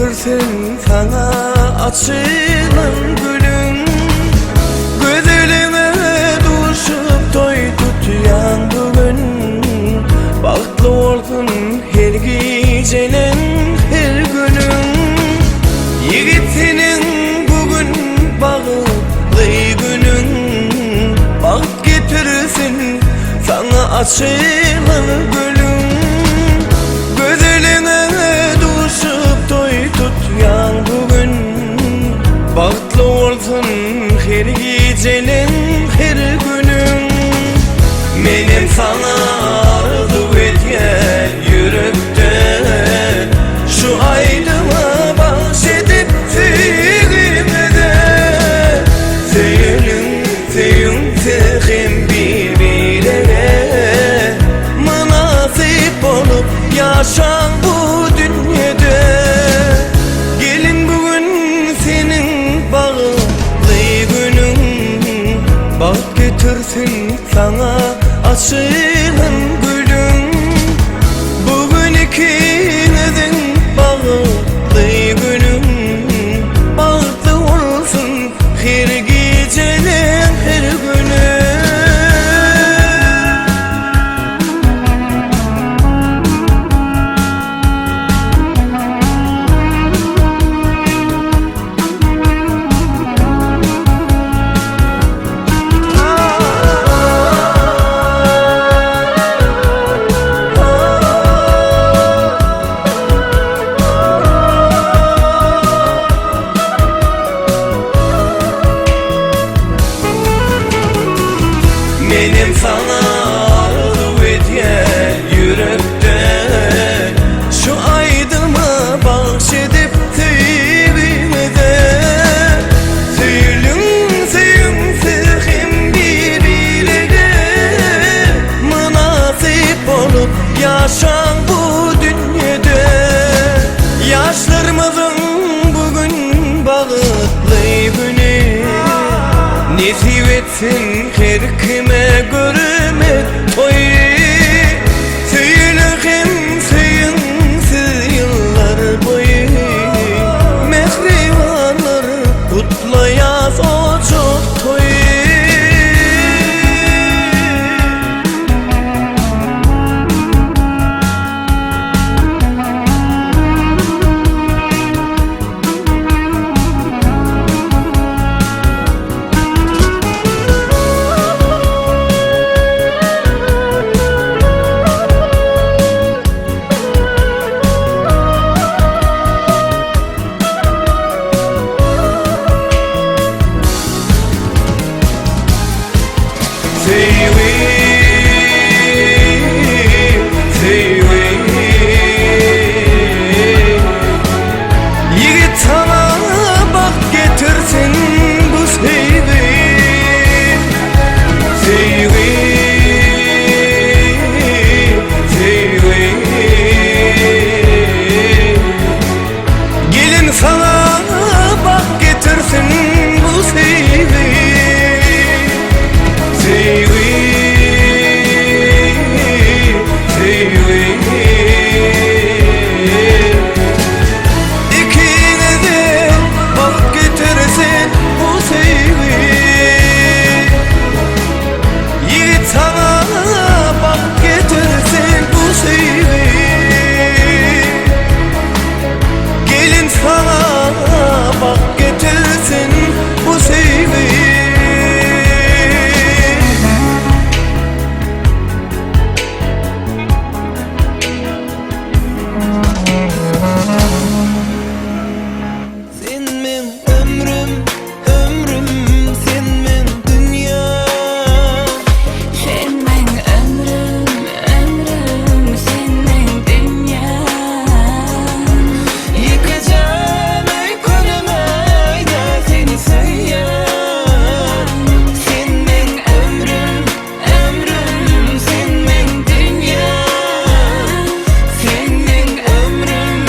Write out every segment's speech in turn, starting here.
getirsin saňa açylan gülüň Gözeliňe duşup toý tutýaň bu gün Bagtly bolsun her gijeleň her günüň Ýigit seniň bu gün bagtly günüň Bagt getirsin saňa açylan gülüň Gözeliňe duşup toý tutýaň bu gün Bagtly bolsun her gijeleň her günüň Menem saňa arzuw edýän ýürekden Şu aýdyma bagş edip söýgimize Söýeliň söýüňse hem bir-birege Mynasyp bolup ýaşaň bu dünýede Gelin bu gün seniň bagtly günüň Bagt getirsin saňa açylan gülüň Bu gün ikiňiziň bagtly günüň Bagtly bolsun her gijeleň her günüň. Menem saňa arzuw edýän ýürekden Şu aýdyma bagş edip söýgimize Söýüliň söýüňsiz hem bir-birege Mynasyp bolup ýaşaň bu dünýede Ýaşlarymyzyň bu gün bagtly güni Nesip etsin her kime görmek toýy Söýüler hem söýüňsiz ýyllar boýy Mähribanlar gutlaýas ojak toýy. Söýgi, söýgi Ýigit saňa bagt getirsin bu söýgi Söýgi, söýgi Gelin saňa bagt getirsin bu söýgi Söýgi, söýgi Ikiňize bagt getirsin bu söýgi Ýigit saňa bagt getirsin bu söýgi Gelin saňa bagt getirsin bu söýgi. Sen meň ömrüm, ömrüm, sen meň dünýäm. Sen meň ömrüm, ömrüm, sen meň dünýäm. Ýekejem öýkelemäýdä seni söýýän. Sen meň ömrüm, ömrüm, sen meň dünýäm. Sen meň ömrüm,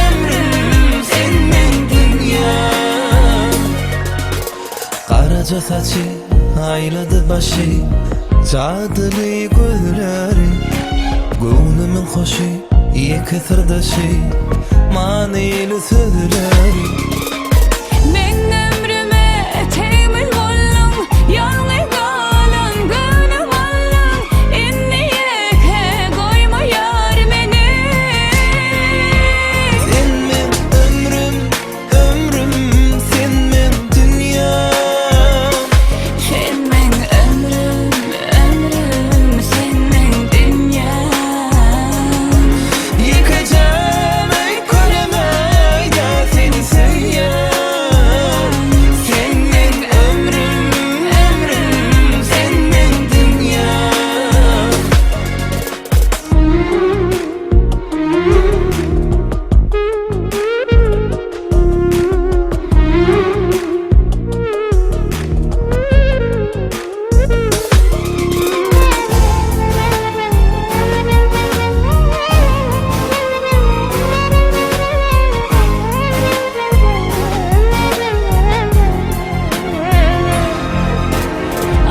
ömrüm, sen meň dünýäm. Garaja saçy aýlady başy, Jadyly gözleri, göwnümiň hoşy. Ýeke syrdaşy manyly sözleri. Meň ömrüme tegmil bolduň, Ýalňyz galan göwnüm aldyň, Indi ýeke goýma ýar meni. Sen meň ömrüm, ömrüm, sen meň dünýäm. Sen meň ömrüm, ömrüm, sen meň dünýäm. Ýekejäm öýkelemäý-de seni söýýän. Sen meň ömrüm, ömrüm, sen meň dünýäm.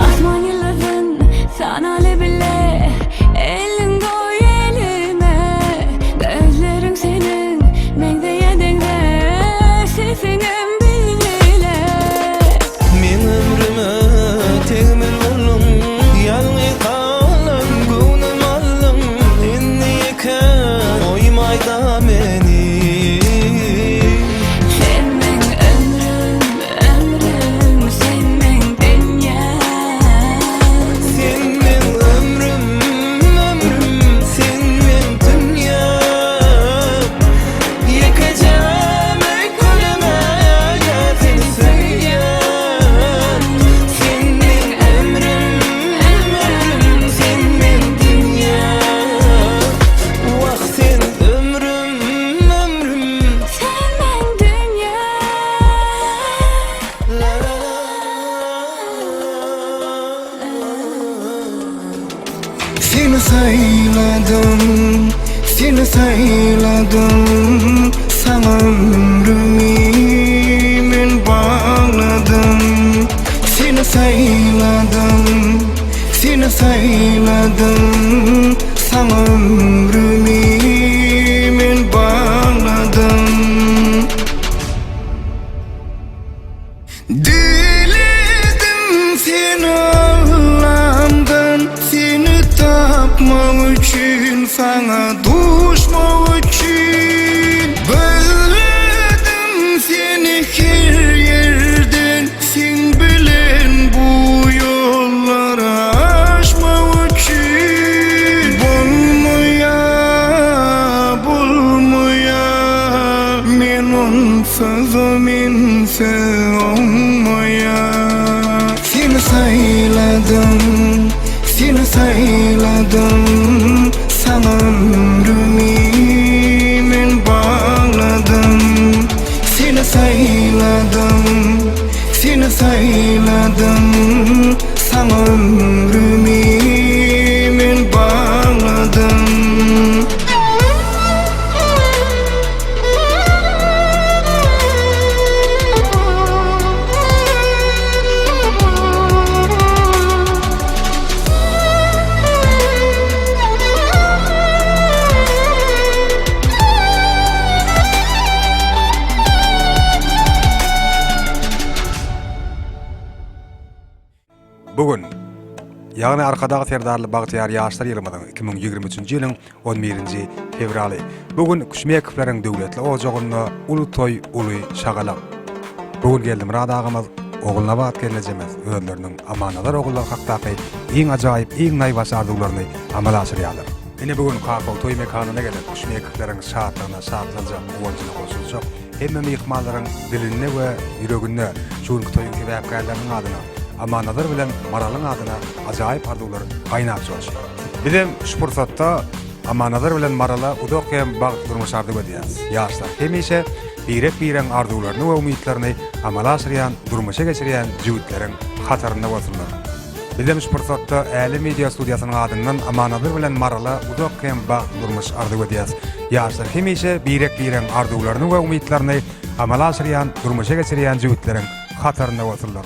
Asman ýyldyzyn sanaly bile, Eliň goý elime, Gözleriň seniň meňzeýä deňze, Sesiňem bilbile. Meň ömrüme tegmil bolduň, Ýalňyz galan göwnüm aldyň, Indi ýeke goýmaýda meni. Sen meň ömrüm, ömrüm, sen meň dünýäm. Sen meň ömrüm, ömrüm, sen meň dünýäm. Ýekejäm öýkelemäge seni söýýän. Sen meň ömrüm, ömrüm, sen meň dünýäm. Wah sen ömrüm, ömrüm. Sen meň dünýäm. La la la. Seni saýladym, seni saýladym Saňa ömrümi men bagladym Seni saýladym, seni saýladym Saňa ömrümi men bagladym Diledim seni Allamdan Seni tapmak üçin Saňa duşmak üçin Gözledim seni her ýerden Seň bilen bu ýollary aşmak üçin Bolmaýar, bolmaýar Men onsuzam mensiz oňmaýar Seni saýladym, seni saýladym Saňa ömrümi men bagladym Seni saýladym, seni saýladym Saňa ömrümi men bagladym. Bu gün, ýagny Arkadag Serdarly bagtyýar ýaşlar ýylymyzyň 2023-nji ýylyň on birinji fewraly. Bu gün Küşmekowlaryň döwletli ojagynda uly toý, uly şagalaň. Bu gün Geldimyrat agamyz, Ogulnabat gelnejemiz özleriniň Amannazar ogullary hakdaky iň ajaýyp, iň naýbaşy arzuwlaryny amala aşyrýarlar. Ine bu gün Kakow toý mekanyna gelen Küşmekowlaryň şatlygyna şatlanjak, guwanjyna goşuljak hemme myhmanlaryň dilinde we ýüreginde şu günki toýuň sebäpkärleriniň adyna, Amannazar bilen Maralyň adyna ajaýyp arzuwlar gaýnap joşýar. Bizem şu pursatda Amannazar bilen Marala uzak hem bagtly durmuş arzuw edýäris. Ýaşlar hemişe birek-biregiň arzuwlaryny we umytlaryny amala aşyrýan, durmuşa geçirýän jübütleriň hatarynda bolsunlar. Bizem şu pursatda Älem Media studiýasynyň adyndan Amannazar bilen Marala uzak hem bagtly durmuş arzuw edýäris. Ýaşlar hemişe birek-biregiň arzuwlaryny we umytlaryny amala aşyrýan, durmuşa geçirýän jübütleriň hatarynda bolsunlar.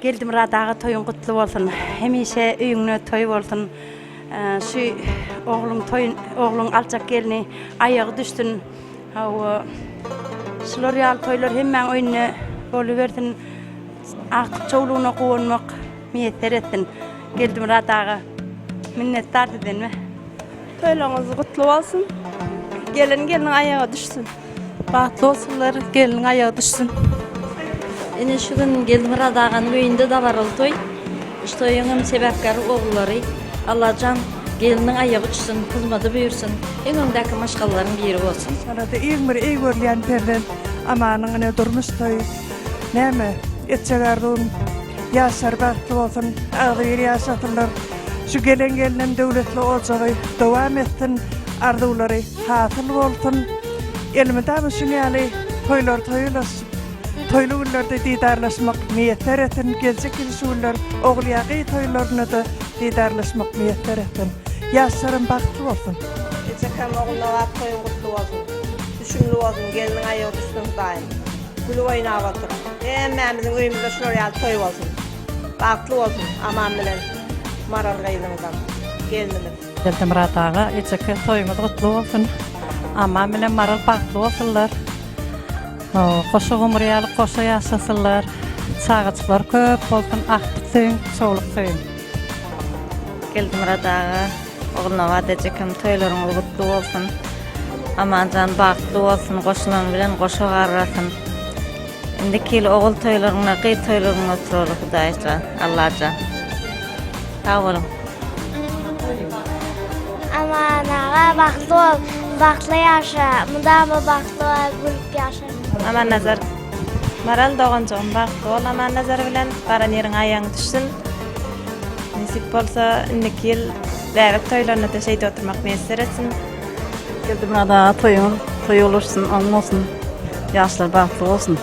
Geldimyrat aga toýuň gutly bolsun. Hemişe öýüňde toý bolsun. Şu ogluň toý ogluň aljak gelni aýagy düşsün. Hawa. Şular ýaly toýlar hemmäň öýünde bolubersin. Agtyk çowlugyna guwanmak miýesser etsin. Geldimyrat aga minnetdar sizden. Toýlaryňyz gutly bolsun. Gelen gelniň aýagy düşsün. Bagtly bolsunlar, gelniň aýagy düşsün. Ine şu gün Geldimyrat aganyň öýünde dabaraly toý. Şu toýuň hem sebäpkäri ogullary. Allajan gelniň aýagy düşsün, hyzmady buýursyn. Iň öňdäki maşgalalaryň biri bolsun. Maşgalada iň bir eý görülýän perzent Amanyň ine durmuş toýy. Näme, etjek arzuwym ýaşlary bagtly bolsun, agzybir ýaşasynlar. Şu gelen gelnem döwletli ojagy dowam etsin, arzuwlary hasyl bolsun. Elmydama şuň ýaly toýlar toý ulaşyp, toýly günlerde didarlaşmak miýesser etsin. Geljek ýyl şu günler ogul ýa gyz toýlarynda-da didarlaşmak miýesser etsin. Ýaşlaram bagtly bolsun. Ejekem Ogulnabat toýuň gutly bolsun. Düşümli bolsun, gelniň aýagy düşsün Hudaýym. Gülüp oýnap otur. Hemmämiziň öýümizde şular ýaly toý bolsun. Bagtly bolsun Aman bilen Maral gyzyňyzam, gelnimiz. Geldimyrat aga ejeke toýuňyz gutly bolsun. Aman bilen Maral bagtly bolsunlar. Goşa gumry ýaly goşa ýaşasynlar. Çagajyklar köp bolsun agtyk söýüň, çowluk söýüň. Geldimyrat aga, Ogulnabat ejekem toýlaryňyz gutly bolsun. Amanjan bagtly bolsun, goşulany bilen goşa garrasyn. Indiki ýyl ogul toýlaryňda, gyz toýlaryňda oturaly Hudaýjan, Allajan. Sag boluň. Aman aga bagtly bol, bagtly ýaşa, mydama bagtly bol, gülüp ýaşa. Amannazar Maral doganjygym bagtly bol Amannazar bilen baran ýeriňe aýagyň düşsün. Nesip bolsa indiki ýyl bäbek toýlarynda-da şeýdip oturmak miýesser etsin. Geldimyrat aga toýuňyz toý ulaşsyn, oň bolsun. Ýaşlar bagtly bolsun.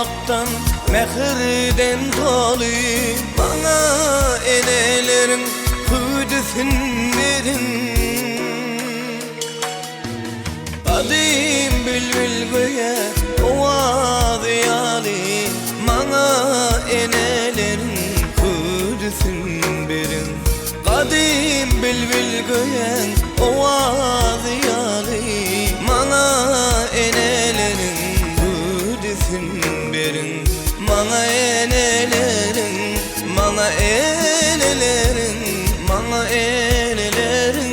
Saplykdan, mähirden doly. Maňa eneleriň hüwdüsin beriň. Gadym bilbil göýä owazy ýaly Maňa eneleriň hüwdüsin beriň. Gadym bilbil göýäň owazy ýaly Maňa eneleriň hüwdüsin beriň. Maňa eneleriň, maňa eneleriň, maňa eneleriň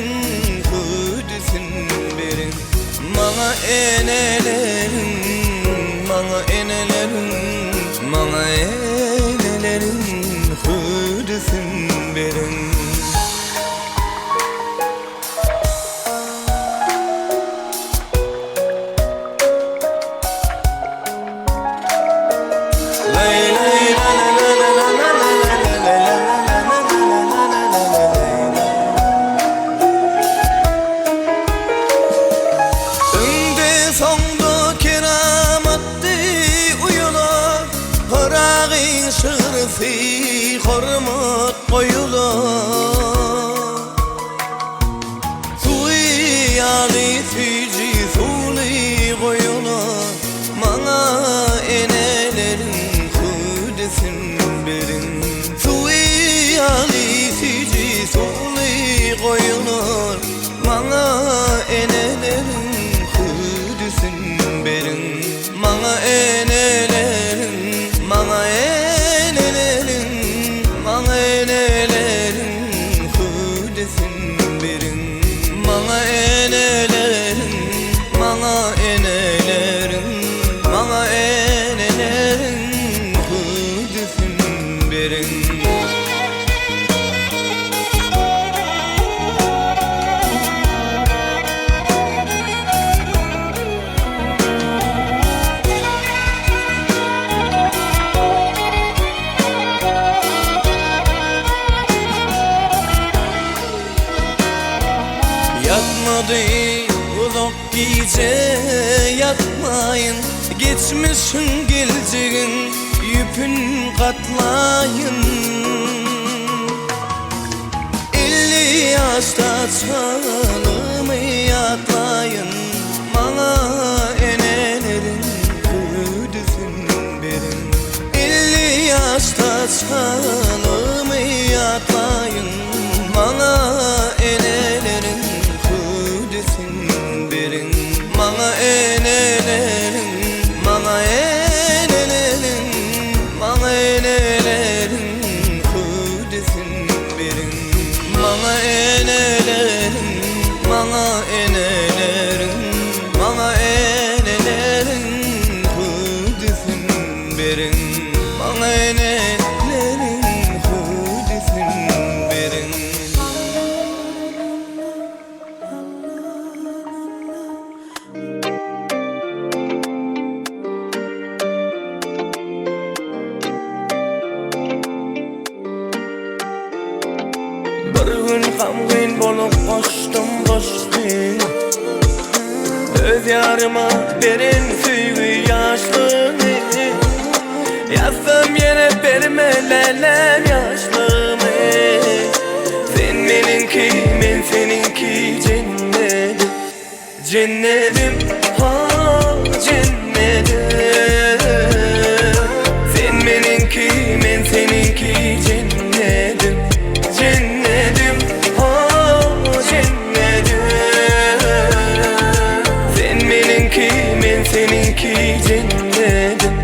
hüwdüsin beriň. Maňa eneleriň, maňa eneleriň, maňa eneleriň hüwdüsin beriň. Öňde-soňda keramatdy uýalar, Pyragyň şygrysy hormat goýular. Suwy ýaly süýji suwly goýular, Maňa eneleriň hüwdüsin beriň. Suwy ýaly süýji suwly goýular, Maňa eneleriň hüwdüsin beriň. Maňa eneleriň, maňa eneleriň, maňa eneleriň hüwdüsin beriň. Maňa eneleriň, maňa eneleriň, maňa eneleriň hüwdüsin beriň. Ýatmady uzak gije ýatmaýyn Geçmişiň geljegiň ýüpün gatlaýyn 50 ýaşda çagalygymy ýatlaýyn Maňa eneleriň hüwdüsin beriň 50 ýaşda çagalygymy ýatlaýyn Maňa eneleriň hüwdüsin beriň Maňa eneleriň, maňa eneleriň, maňa eneleriň hüwdüsin beriň Maňa eneleriň, maňa eneleriň, maňa eneleriň hüwdüsin beriň Maňa eneleriň hüwdüsin beriň. Bir gün gamgyn bolup goşdum goşgyny Öz ýaryma beren söýgi ýaşlygyny Ýazsam ýene berme läläm ýaşlygymy Sen meniňki men seniňki jennedim Jennedim, ha jennedim. Sen meniňki, men seniňki jennedim. Jennedim, ha jennedim. Sen meniňki, men seniňki jennedim.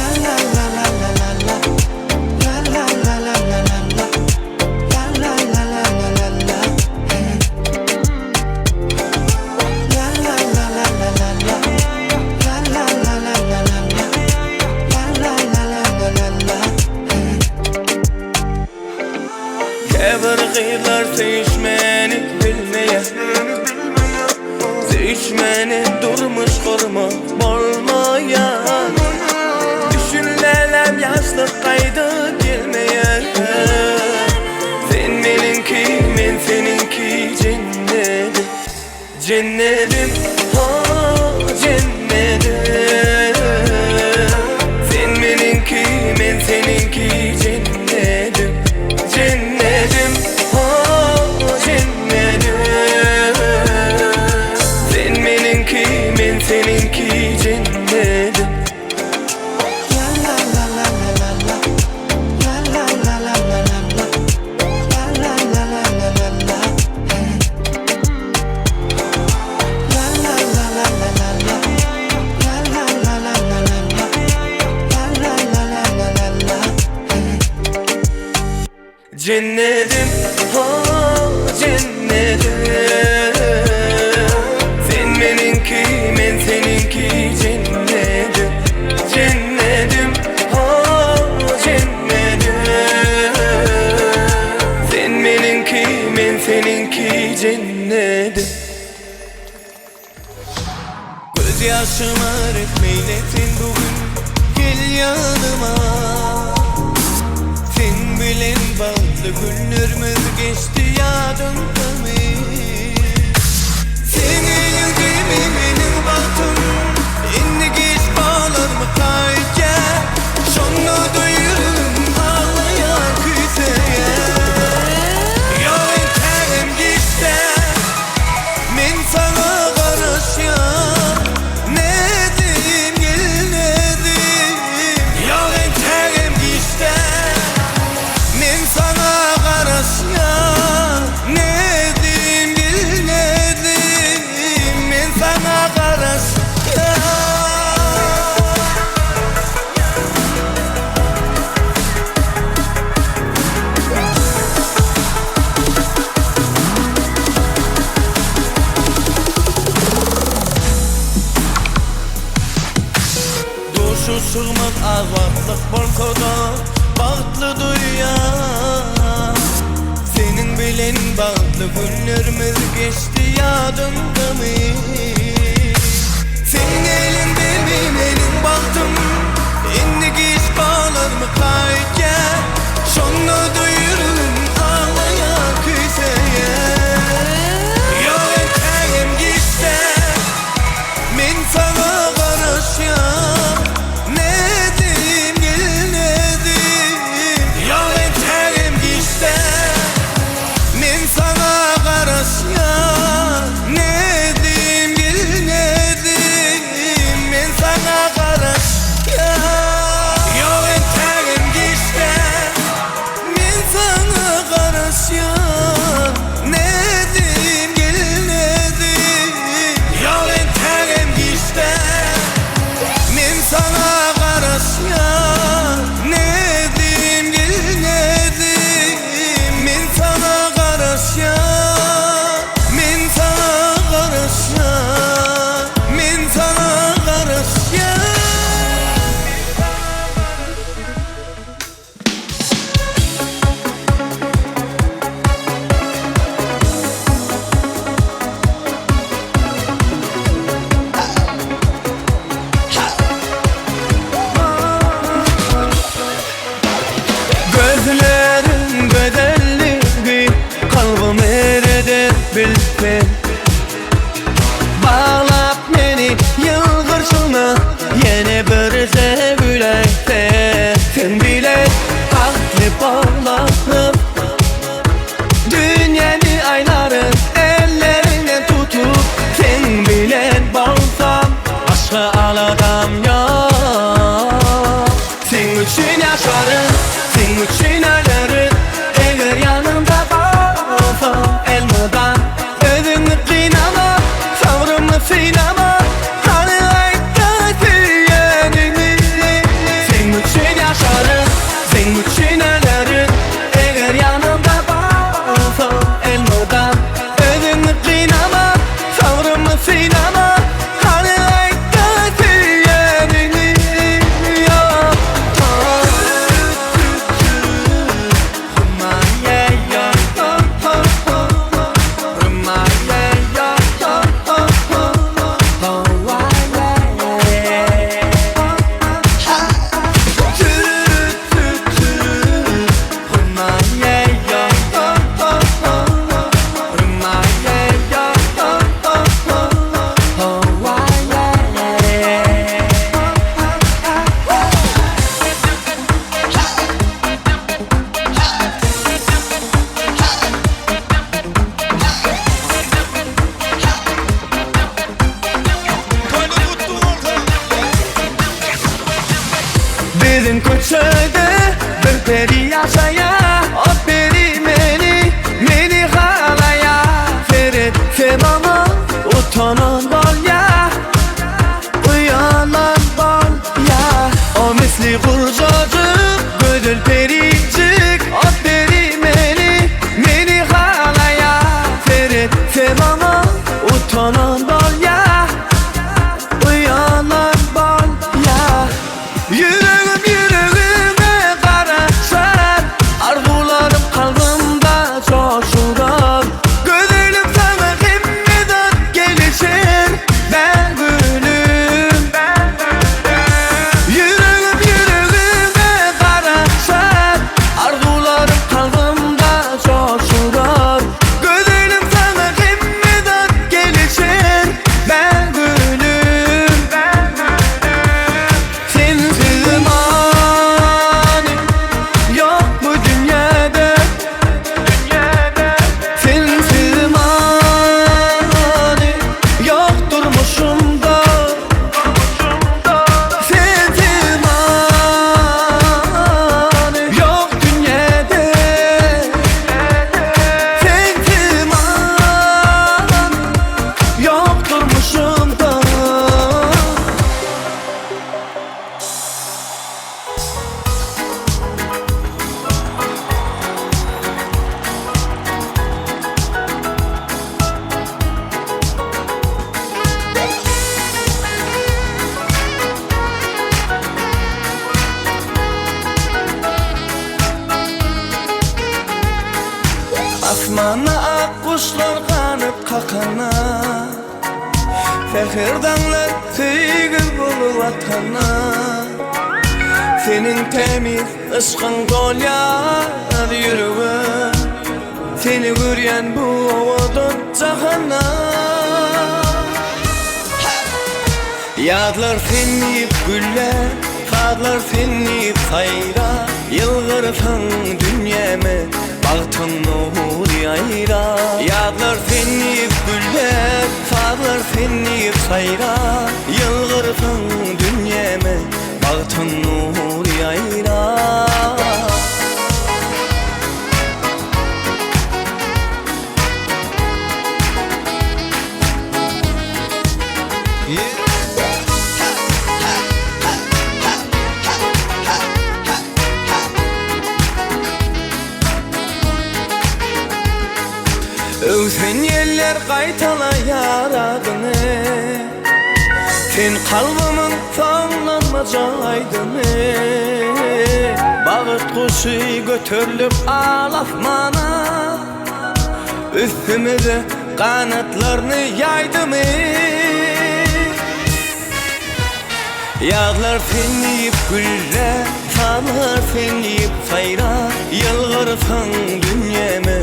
Jennedim, ha jennedim. Sen meniňki, men seniňki jennedim. Jennedim, Käbir gyzlar söýüşmäni bilmeýär Söýüşmäni durmuş gurmak bolmaýar Düşün läläm ýaşlyk gaýdyp gelmeýär Sen meniňki men seniňki jennedim Jennedim ha jennedim. Jennedim, ha jennedim Sen meniňki, men seniňki jennedim Jennedim, ha jennedim Sen meniňki, men seniňki jennedim Göz ýaşyma rehim eýle sen bu gün gel ýanyma Seň bilen bagtly günlerimiz geçdi ýadyňdamy Seň eliňdemi meniň bagtym indi giç galarmyka öýdýän Şonda-da ýüregim aglaýar küýseýän Ýok entägem giç däl Men saňa garaşýan Nädeýin gelnedim Ýok entägem giç däl Men saňa garaşýan Nädeýin gelnedim Men saňa garaşýan. Duşuşygymyz az wagtlyk bolsa-da bagtly duýýan Seniň bilen bagtly günlerimiz geçdi ýadyňdamy Seň eliňdemi meniň bagtym Indi giç galarmyka öýdýän Şonda-da ýüregim aglaýar küýseýän Ýok entägem giç däl Men saňa garaşýan Nädeýin gelnedim Ýok entägem giç däl Men saňa garaşýan Nädeýin gelnedim Men saňa garaşýan Ýok entägem giç däl Men saňa garaşýan Nädeýin gelnedim Ýok entägem giç däl Men saňa garaşýan Nädeýin gelnedim Men saňa garaşýan Men saňa garaşýan Men saňa garaşýan. Gözleriň gözelligi kalbymy ereder bilsen Baglap meni ýylgyrşyňa ýene birje güläýse Sen bilen bagtly bolaryn Dünýäni aýlaryn elleriňden tutup Seň bilen bolsam başga aladam ýok Seň üçin ýaşaryn, seň üçin ölerin Eger ýanymda bolsaň elmydam Özüňi gynama, sabrymy synama Hany aýtda söýeniňi Seň üçin ýaşaryn, seň üçin ölerin Eger ýanymda bolsaň elmydam Özüňi gynama, sabrymy synama Hany aýtda söýeniňi Biziň köçede bir peri ýaşaýa O peri meni, meni halaýa Seretsem oňa utanan bolýa Uýalan bolýa O misli gurjajyk, gözel perijik O peri meni. Asmanda ak guşlar ganat kakanda Säher daňlar söýgi bolup atanda Seniň tämiz yşkyň dolýar ýürege Seni görýän bu owadan jahanda Ýazlar sen diýip güllär, sazlar sen diýip saýrar, Ýylgyrsaň dünýäme bagtyň nury ýaýrar. Ýazlar sen diýip güllär, sazlar sen diýip saýrar, Ýylgyrsaň dünýäme bagtyň nury ýaýrar. Öwsen ýeller gaýtalaýar adyňy Sen kalbymyň soňlanmajak aýdymy Bagt guşy göterlip al asmana Üstümize ganatlaryny ýaýdymy? Ýazlar sen diýip güllär, sazlar sen diýip saýrar, Ýylgyrsaň dünýäme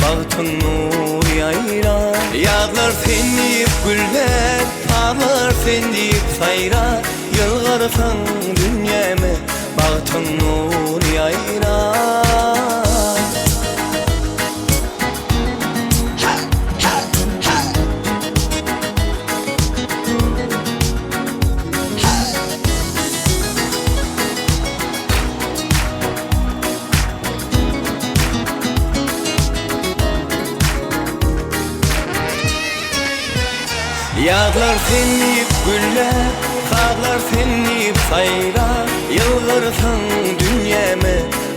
bagtyň nury ýaýrar. Ýazlar sen diýip güllär, sazlar sen diýip saýrar, Ýylgyrsaň dünýäme bagtyň nury ýaýrar. Ýazlar sen diýip güllär, sazlar sen diýip saýrar, Ýylgyrsaň dünýäme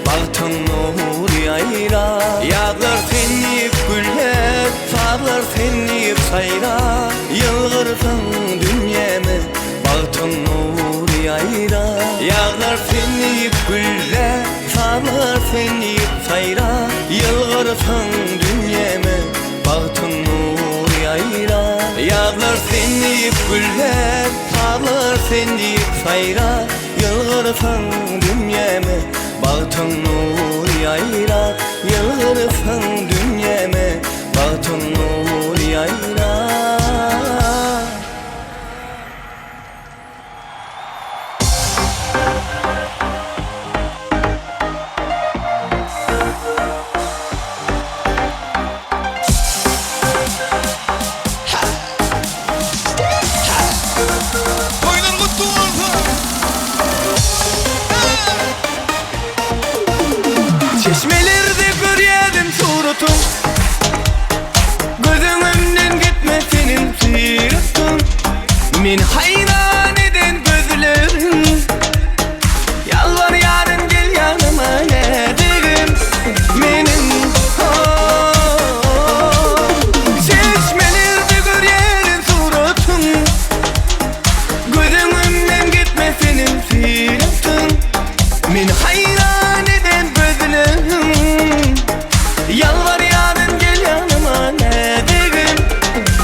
Bagtyň nury ýaýrar. Ýazlar sen diýip güllär, sazlar sen diýip saýrar, Ýylgyrsaň dünýäme bagtyň nury ýaýrar. Ýazlar sen diýip güllär, sazlar sen diýip saýrar, Ýylgyrsaň dünýäme bagtyň nury ýaýrar. Ýazlar sen diýip güllär, sazlar sen diýip saýrar, Ýylgyrsaň dünýäme bagtyň nury ýaýrar Ýylgyrsaň dünýäme bagtyň nury ýaýrar. Toýlar gutly bolsun! Çeşmelerde görýädim suratyň Göz öňümden gitmez seniň syratyň Meni haýran eden gözleriň Ýalbarýaryn gel ýanyma näzigim meniň Çeşmelerde görýärin suratyň Göz öňümden gitmez seniň syratyň Meni haýran eden gözleriň Ýalbarýaryn gel ýanyma näzigim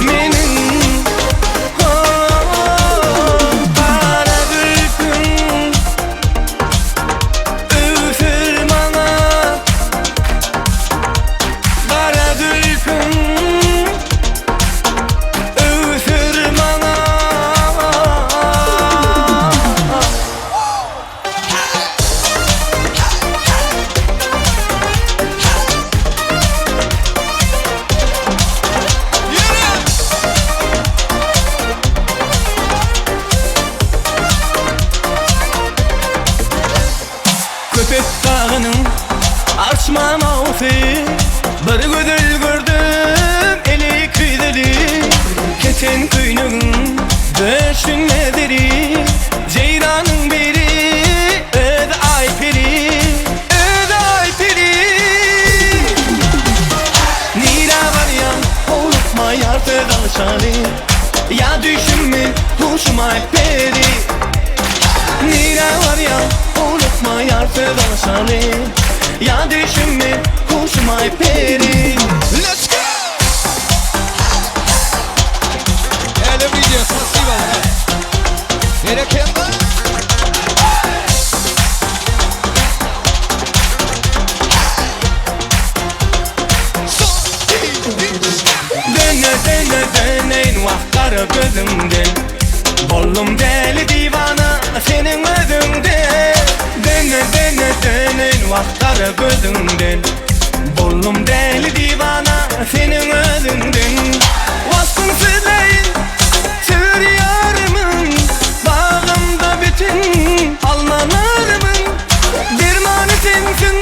meniň Gara zülpüň öwsür maňa Gara zülpüň öwsür maňa. Köpet dagynyň arçman awsy Bir gözel gördüm eli küýzeli Keten köýnegiň döşünde zeri Jeýranyň biri özi Aýperi Özi Aýperi Nirä barýaň howlukma ýar söz alyşaly Ýa düýşümmi huşum Aýperi Nirä barýaň howlukma ýar söz alyşaly Ýa düýşümmi. Goňşum Aýperi. Let's go! Hele video, spasibo. Berekella. Döne döne döneýin wah gara gözüňden Boldum däli diwana seniň özüňden Döne döne döneýin wah gara gözüňden Boldum däli diwana seniň özüňden Waspyň sözleýin söwer ýarymyň Bagymda biten almalarymyň Dermany sensiň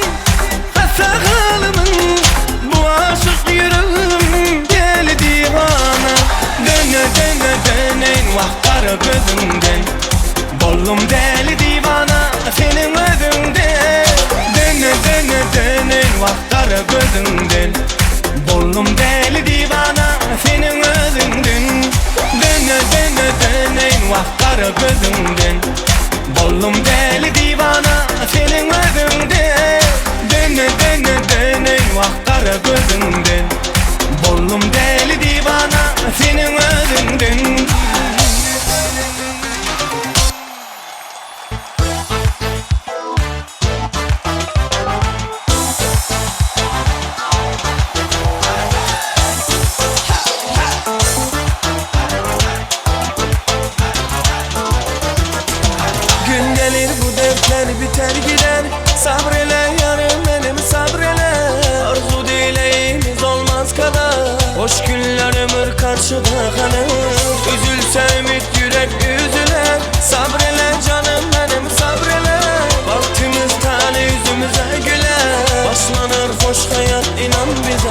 hassa halymyň Bu aşyk ýüregim däli diwana Döne döne döneýin wah gara gözüňden Boldum däli diwana seniň özüňden Döne döne döneýin wah gara gözüňden Boldum däli diwana seniň özüňden Döne döne döneýin wah gara gözüňden Boldum däli diwana seniň özüňden Döne döne döneýin wah gara gözüňden Boldum däli diwana seniň özüňden. Gün gelir bu dertler biter gider Sabrele yarım benim sabrele Arzu dileğimiz olmaz kadar Hoş günler ömür karşıda kalır Üzülse ümit yürek üzüler Sabrele canım benim sabrele Baktığımız tane yüzümüze güler Başlanır hoş hayat inan bize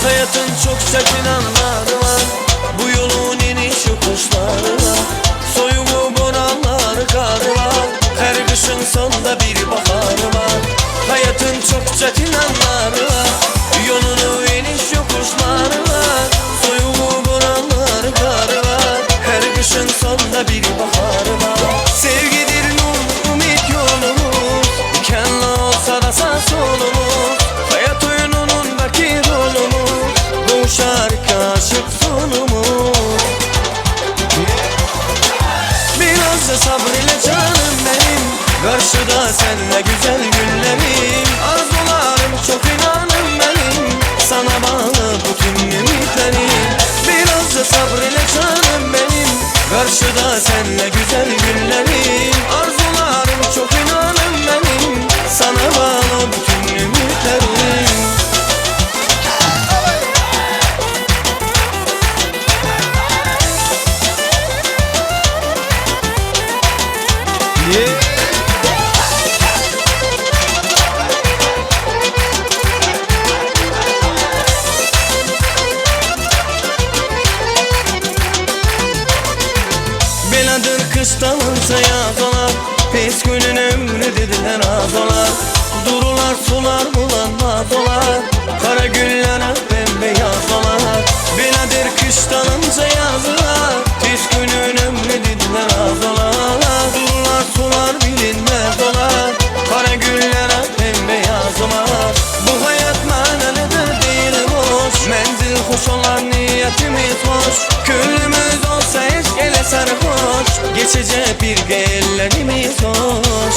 Hayatın çok çetin anları var Bu yolun iniş yokuşları var Soyuğu boranlar karı var Her kışın sonunda bir baharı var Hayatın çok çetin anları var Yolunu iniş yokuşları var Soyuğu boranlar karı var Her kışın sonunda bir baharı var Sevgidir nur ümit yolumuz Dikenli olsa da sağ solumuz Hayat oyununundaki rolümüz Bu şarkı aşık sonumuz Biraz da sabır ile canım benim Karşıda senle güzel günlerim Arzularım çok inanın benim Sana bağlı bütün ümitlerim Biraz da sabır ile canım benim Karşıda senle güzel günlerim Arzularım çok inanın benim Sana bağlı bütün ümitlerim Beladır kıştansa yaz olar Pes günün ömrü dediler az olar Durular sular bulanmaz olar Kara güller bembeyaz olar Beladır kıştanınca yaz olar Pes günün ömrü dediler az olar Durular sular bilinmez olar Kara güller bembeyaz olar Bu hayat manalıdır değil boş Menzil hoş olan niyetimiz hoş Külümüz olsa eşk ele sarhoş Geçecek bir ellerimiz hoş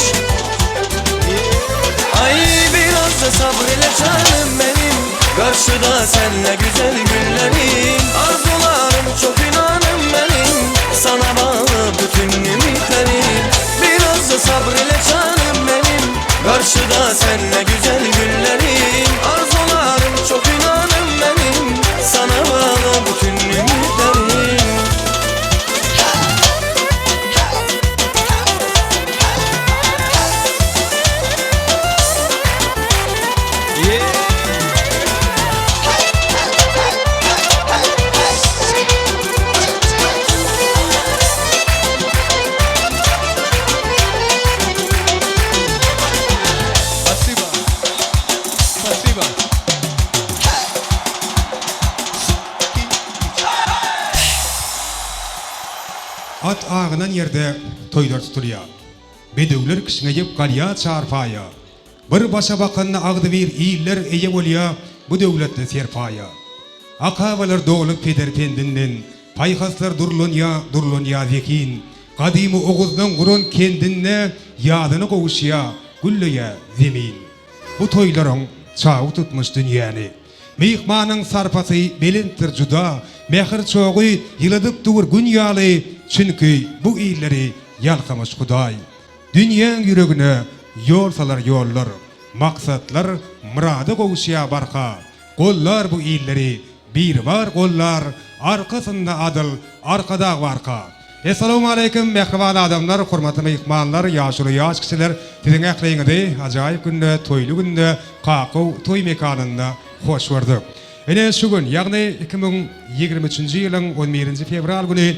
Ay biraz da sabır ile canım benim Karşıda senle güzel günlerim Arzularım çok inanım benim Sana bağlı bütün ümitlerim Biraz da sabır ile canım benim Karşıda senle güzel günlerim Arzularım çok inanım benim Sana bağlı bütün ümitlerim Спасибо. At agynan ýerde toýlar tutulýar. Bedewler kişňeýip galýar çarpaýa. Bir başa bakanda agzybir iller eýe bolýar bu döwletli serpaýa. Akabalar doly peder pendinden, paýhaslar durlanýar, durlanýar zehin. Gadymy oguzlaň guran kendinde ýazyna gowuşýar, gülleýär zemin. Bu toýlaryň çawy tutmuş dünýäni. Myhmanyň sarpasy belentdir juda, Mähir çogy ýyladyp dur Gün ýaly, Çünki bu illeri ýalkamyş Hudaý. Dünýäň ýüregine ýol salar ýollar, Maksatlar myrada gowuşýar barha. Gollar bu illeri Biribar gollar, Arkasynda adyl Arkadag barka. Essalawmaleýkim mähriban adamlar, hormatly myhmanlar, ýaşuly ýaş kiçiler, siziň ähliňizi ajaýyp günde, toýly günde Kakow toý mekanynda hoş gördük. Ine şu gün, ýagny 2023-nji ýylyň on birinji fewral güni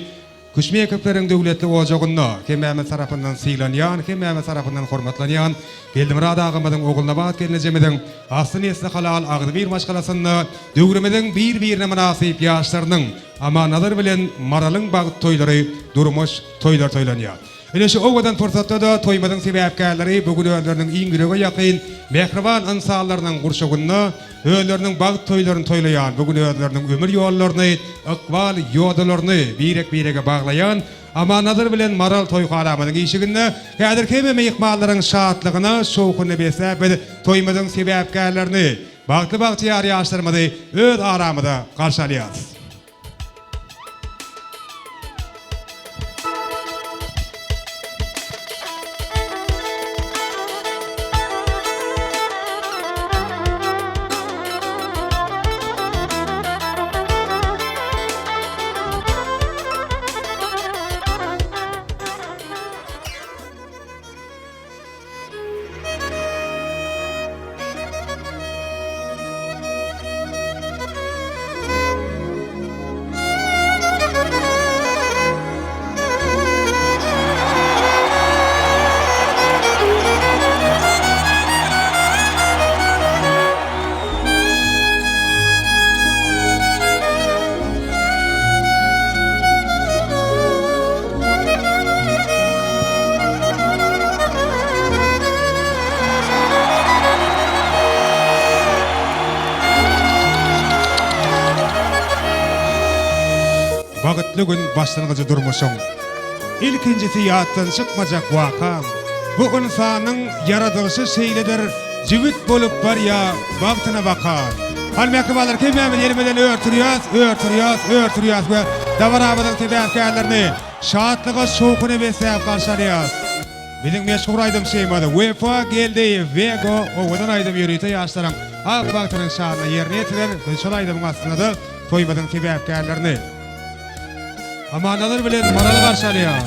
Küşmekowlaryň döwletli ojagynda hemmämiz tarapyndan sylanýan, hemmämiz tarapyndan hormatlanýan Geldimyrat agamyzyň, Ogulnabat gelnejemiziň asly-nesli halal agzybir maşgalasynda döwrümiziň bir-birine mynasyp ýaşlarynyň Amannazar bilen Maralyň bagt toýlary, durmuş toýlary toýlanýar. Ine şu owadan pursatda-da toýumyzyň sebäpkärleri bu gün özleriniň iň ýürege ýakyn, mähriban ynsanlarynyň gurşawynda özleriniň bagt toýlaryny toýlaýan, bu gün özleriniň ömür ýollaryny, ykbal ýodalaryny birek-birege baglaýan Amannazar bilen Maral toýhanamyzyň işiginde häzir hemme myhmanlaryň şatlygyna, şowhunyna besläp biz toýumyzyň sebäpkärlerini, Bagtly bagtyýar ýaşlarymyzy öz aramyza garşy alýarys. Bagtly gün başlangyjy durmuşyň. Ilkinjisi ýatdan çykmajak waka. Bu ynsanyň ýaradylyşy şeýledir, jübüt bolup barýa bagtyna baka. Hany mähribanlar hemmämiz elimizden ör turýas, ör turýas, ör turýas we dabaramyzyň sebäpkärlerini şatlyga şowhuna besläp garşy alýas. Biziň meşhur aýdymçymyz Wepa Geldiýew Wego owadan aýdym ýörite ýaşlaryň ak bagtynyň şanyna ýerine ýetirer, biz şol aýdymyň astynda-da toýumyzyň sebäpkärlerini Amannazar bilen Maraly garşy alýar.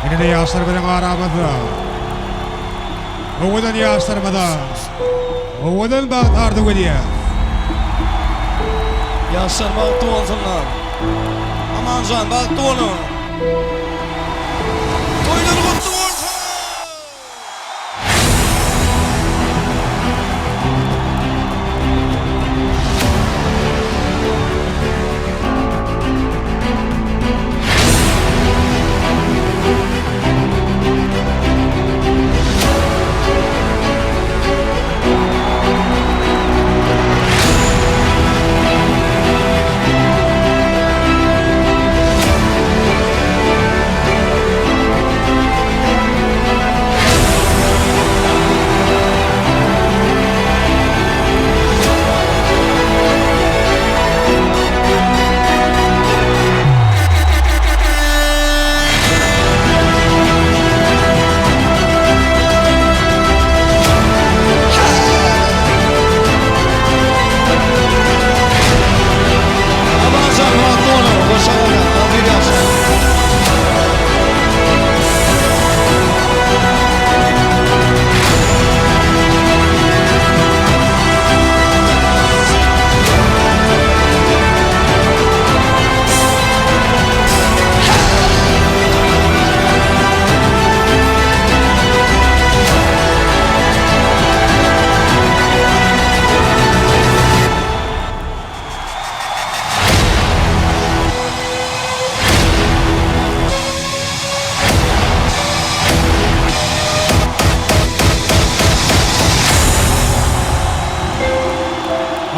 Ine-de ýaşlar biziň aramyzda. Owadan ýaşlarymyza owadan bagt arzuw edýäs. Ýaşlar bagtly bolsunlar. Amanjan bagtly boluň. Toýlar gutly bolsun!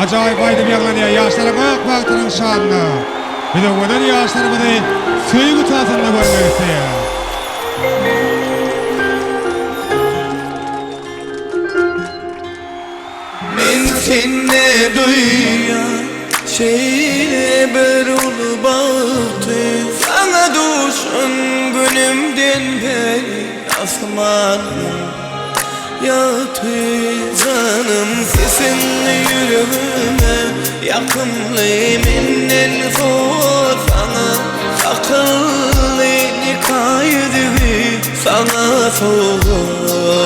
Ajaýyp aýdym ýaňlanýar ýaşlaryň ak bagtynyň şanyna. Biz owadan ýaşlarymyzy söýgi tasynda görmek isleýäris. Men sende duýýan şeýle bir uly bagty Saňa duşan günümden bäri asmanym ýagty Janym sesiň ýüregime ýakymly Menden sowgat saňa kakyldy Nika ýüzügi saňa sowgat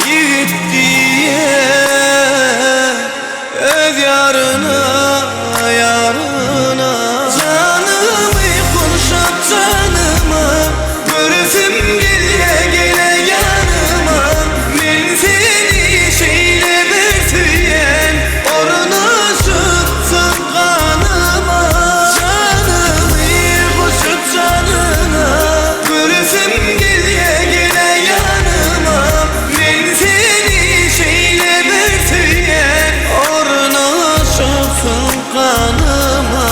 Ýigit diýýär öz ýaryna, ýaryna. Janymy gurşap janyma, göresim gelýä gele ýanyma. Men seni şeýle bir söýýän, ornaşypsyň ganyma. Janymy goşup janyňa, göresim gelýä gele ýanyma. Men seni şeýle bir söýýän, ornaşypsyň ganyma.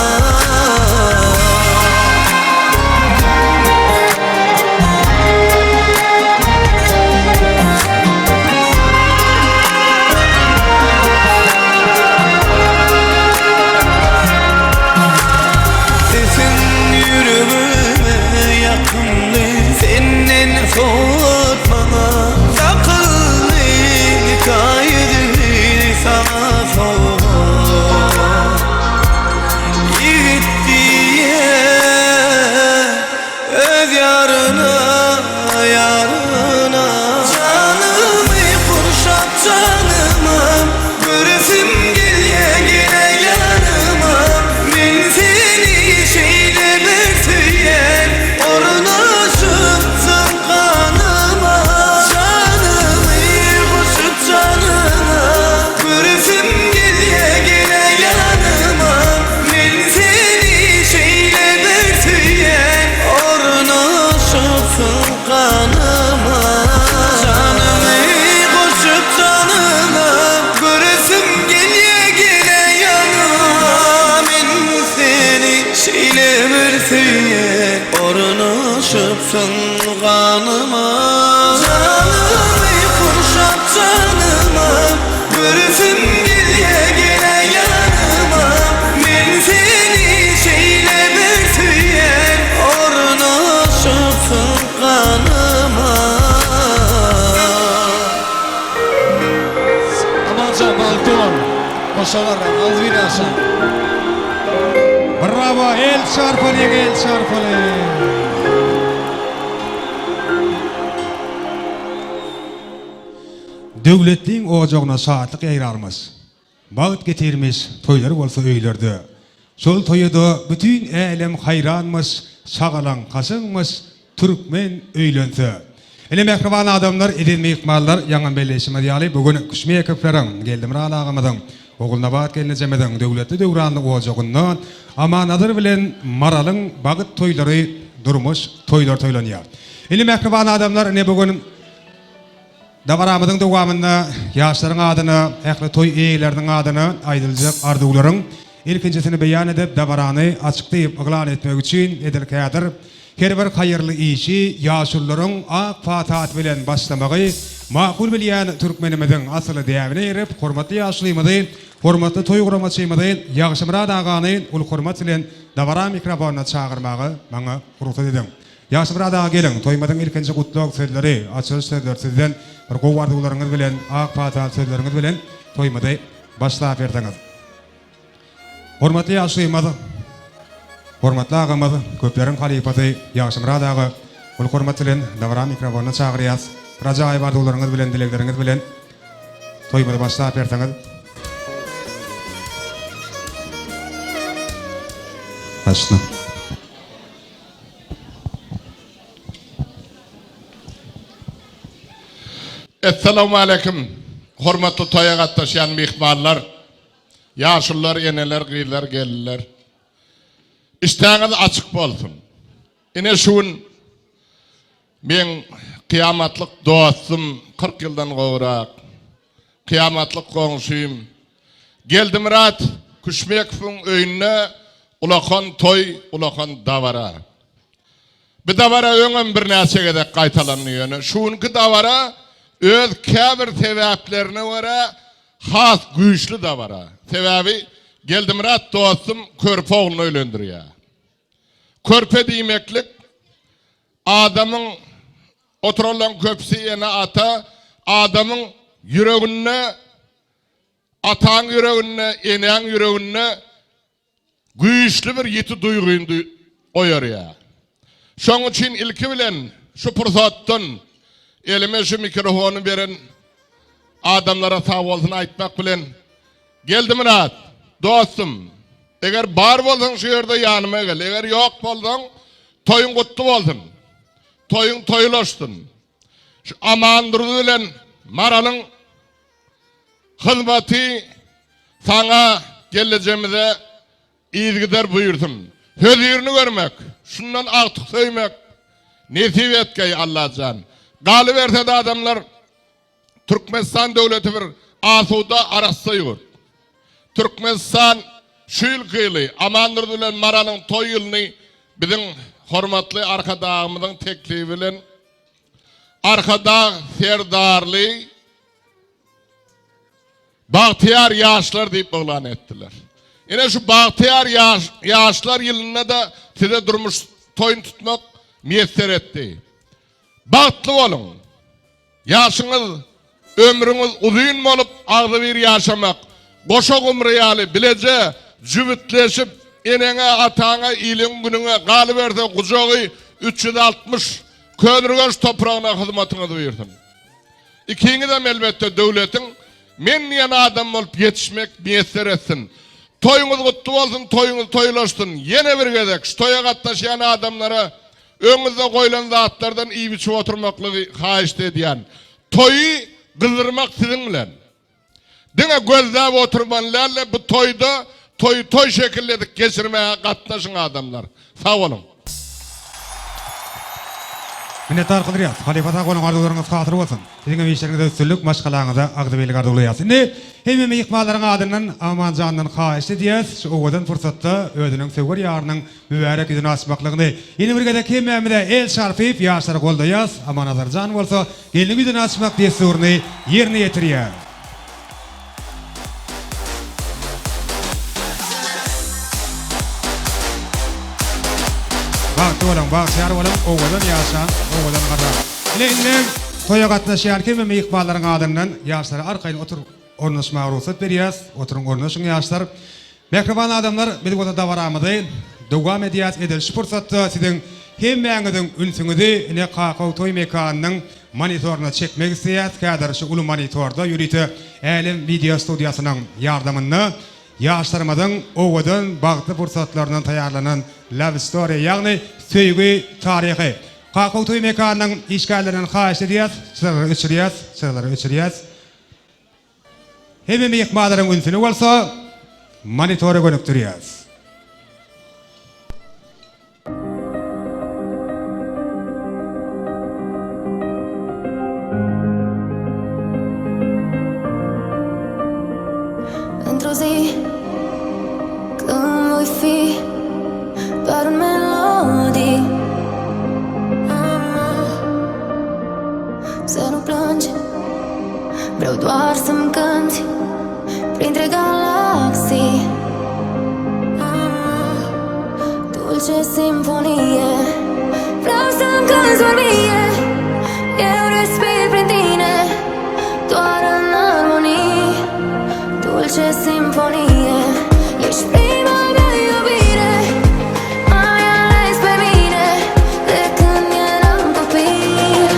Sesiň ýüregime ýakymly, senden sowat maňa dakyldy, nika ýüzügi saňa sowgat. Ýigit diýýär öz ýaryna, ýaryna. Janymy gurşap janyma, göresim gelýä gele ýanyma. Men seni şeýle bir söýýän, ornaşypsyň ganyma. Janymy goşup janyňa, göresim gelýä gele ýanyma. Men seni şeýle bir söýýän, ornaşypsyň ganyma. Janymy goşup janyňa, göresim gelýä gele ýanyma. Men seni şeýle bir söýýän, ornaşypsyň ganyma. Janymy gurşap janyma, göresim gelýä gele ýanyma. Men seni şeýle bir söýýän, ornaşypsyň ganyma. Amanjan bagtly bol. Goşa garra, agzybir ýaşa. Bravo el çarpalyň el çarpalyň. Döwletliň ojagyna şatlyk ýaýrarmyş. Bagt getirmiş toýlar bolsa öýlerde. Şol toýa-da bütin älem haýranmyş, şagalaň kaşaňmyş, türkmen öýlense. Ine mähriban adamlar, eziz myhmanlar, ýaňam belleýşimiz ýaly, bu gün Küşmekowlaryň, Geldimyrat agamyzyň, Ogulnabat gelnejemiziň döwletli-döwranly ojagynda Amanazar bilen Maralyň bagt toýlary, durmuş toýlary toýlanýar. Ine mähriban adamlar, ine bu gün Dabaramyzyň dowamynda ýaşlaryň adyna, ähli toý eýeleriniň adyna aýdyljak arzuwlaryň ilkinjisini beýan edip, dabarany açyk diýip yglan etmek üçin edil häzir her bir haýyrly işi ýaşulularyň ak patasy bilen başlamagy makul bilýän türkmenimiziň asyly däbine eýerip, hormatly ýaşulymyzy, hormatly toý guramaçymyzy Ýagşymyrat agany uly hormat bilen dabara mikrofonyna çagyrmaga maňa rugsat ediň. Ýagşymyrat aga geliň, toýumyzyň ilkinji gutlag sözleri, açylyş sözleri sizden, bir gowy arzuwlaryňyz bilen, ak pataly sözleriňiz bilen toýumyzy başlap berseňiz. Hormatly ýaşulymyz, hormatly agamyz, köpleriň halypasy Ýagşymyrat aga uly hormat bilen dabara mikrofonyna çagyrýas. Bir ajaýyp arzuwlaryňyz bilen, dilegleriňiz bilen toýumyzy başlap berseňiz. Başla. Essalawmaleýkim, hormatly toýa gatnaşýan myhmanlar, ýaşulular, eneler, gyzlar, gelinler. Işdäňiz açyk bolsun. Ine şu gün meň kyýamatlyk dostum 40 ýyldan gowrak, kyýamatlyk goňşym. Geldimyrat Küşmekowyň öýünde ulakan toý, ulakan dabara. Bu dabara öňem birnäçe gezek gaýtalandy ýöne şu günki dabara öz käbir sebäplerine görä has güýçli dabara. Sebäbi Geldimyrat dostum körpe ogluny öýlendirýär. Körpe diýmeklik adamyň oturanlaryň köpüsi ene-ata adamyň ýüreginde ataň ýüreginde enäň ýüreginde güýçli bir ýiti duýgyny oýarýar. Şonuň üçin ilki bilen şu pursatdan elime şu mikrofony beren adamlara sag bolsun aýtmak bilen Geldimyrat, dostum, eger bar bolsaň şu ýerde ýanyma gel, eger ýok bolsaň, toýuň gutly bolsun. Toýuň toýlaşsyn. Şu Amandurdy bilen Maralyň hyzmaty saňa gelnejemize yzgider buýursyn. Hözirini görmek, şundan agtyk söýmek nesip etgeý Allajan. Galyberse-de adamlar Türkmenistan döwleti bir asuda arassa ýurt. Türkmenistan şu ýylky ýyly Amandurdy bilen Maralyň toý ýylyny biziň hormatly Arkadagymyzyň teklibi bilen Arkadag Serdarly bagtyýar ýaşlar diýip yglan etdiler. Ine şu bagtyýar ýaşlar ýylynda-da size durmuş toýuny tutmak miýesser etdi. Bagtly boluň! Ýaşyňyz, ömrüňiz uzyn bolup agzybir ýaşamak, goşa gumry ýaly bileje jübütleşip eneňe, ataňa, iliň-günüňe, galyberse gujagy 360 Köneürgenç topragyna hyzmatyňyz buýursyn. Ikiňizem elbetde döwletiň men diýen adam bolup ýetişmek miýesser etsin. Toýuňyz gutly bolsun, toýuňyz toýlaşsyn. Ýene bir gezek şu toýa gatnaşýan adamlara Öňüňizde goýlan zatlardan iýip-içip oturmaklygy haýyşt edýän. Toýy gyzdyrmak siziň bilen. Diňe gözläp oturmaly däl-de, bu toýda toýy toý şekilli edip geçirmäge gatnaşyň adamlar. Sag boluň. Minnetdar Hydyrýaz. Halypa sag boluň arzuwlaryňyz hasyl bolsun. Siziňem işleriňizde üstünlik, maşgalaňyza agzybirlik arzuwlaýas. Indi hemme myhmanlaryň adyndan Amanjandan haýyşt edýäs, şu owadan pursatda özüniň söwer ýarynyň Mübärek ýüzüni açmaklygyny ýene bir gezek hemmämize el çarpyp ýaşlary goldaýas, Amanazar jan bolsa gelniň ýüzüni açmak dessuryny ýerine ýetirýär. Bagtly boluň, bagtyýar boluň, owadan ýaşaň, owadan garraň. Ine indem toýa gatnaşýan hemme myhmanlaryň adyndan ýaşlara arkaýyn oturyp ornaşmaga rugsat berýäs. Oturyň ornaşyň ýaşlar. Mähriban adamlar, biz bolsa dabaramyzy dowam edýäs. Edil şu pursatda siziň hemmäňiziň ünsüňizi ine Kakaw toý mekanynyň monitoryna çekmek isleýäs. Häzir şu uly monitorda ýörite Älem wideo studiýasynyň ýardamynda ýaşlarymyzyň owadan bagtly pursatlaryndan taýýarlanan Love Story ýagny söýgi taryhy. Kakaw toý mekanynyň işgärlerinden haýyşt edýäs, çyralary öçürýäs, çyralary öçürýäs. Hemme myhmanlaryň ünsüni bolsa monitora gönükdirýäris. Într-o zi Când voi fi Doar un melodii Să nu plângi Vreau doar să-mi cânti Printre galaxii Dulce simfonie Vreau să-mi cânti doar mie Eu respir prin tine Doar în armonie Dulce simfonie Ești prima mea iubire M-ai ales pe mine De când eram copil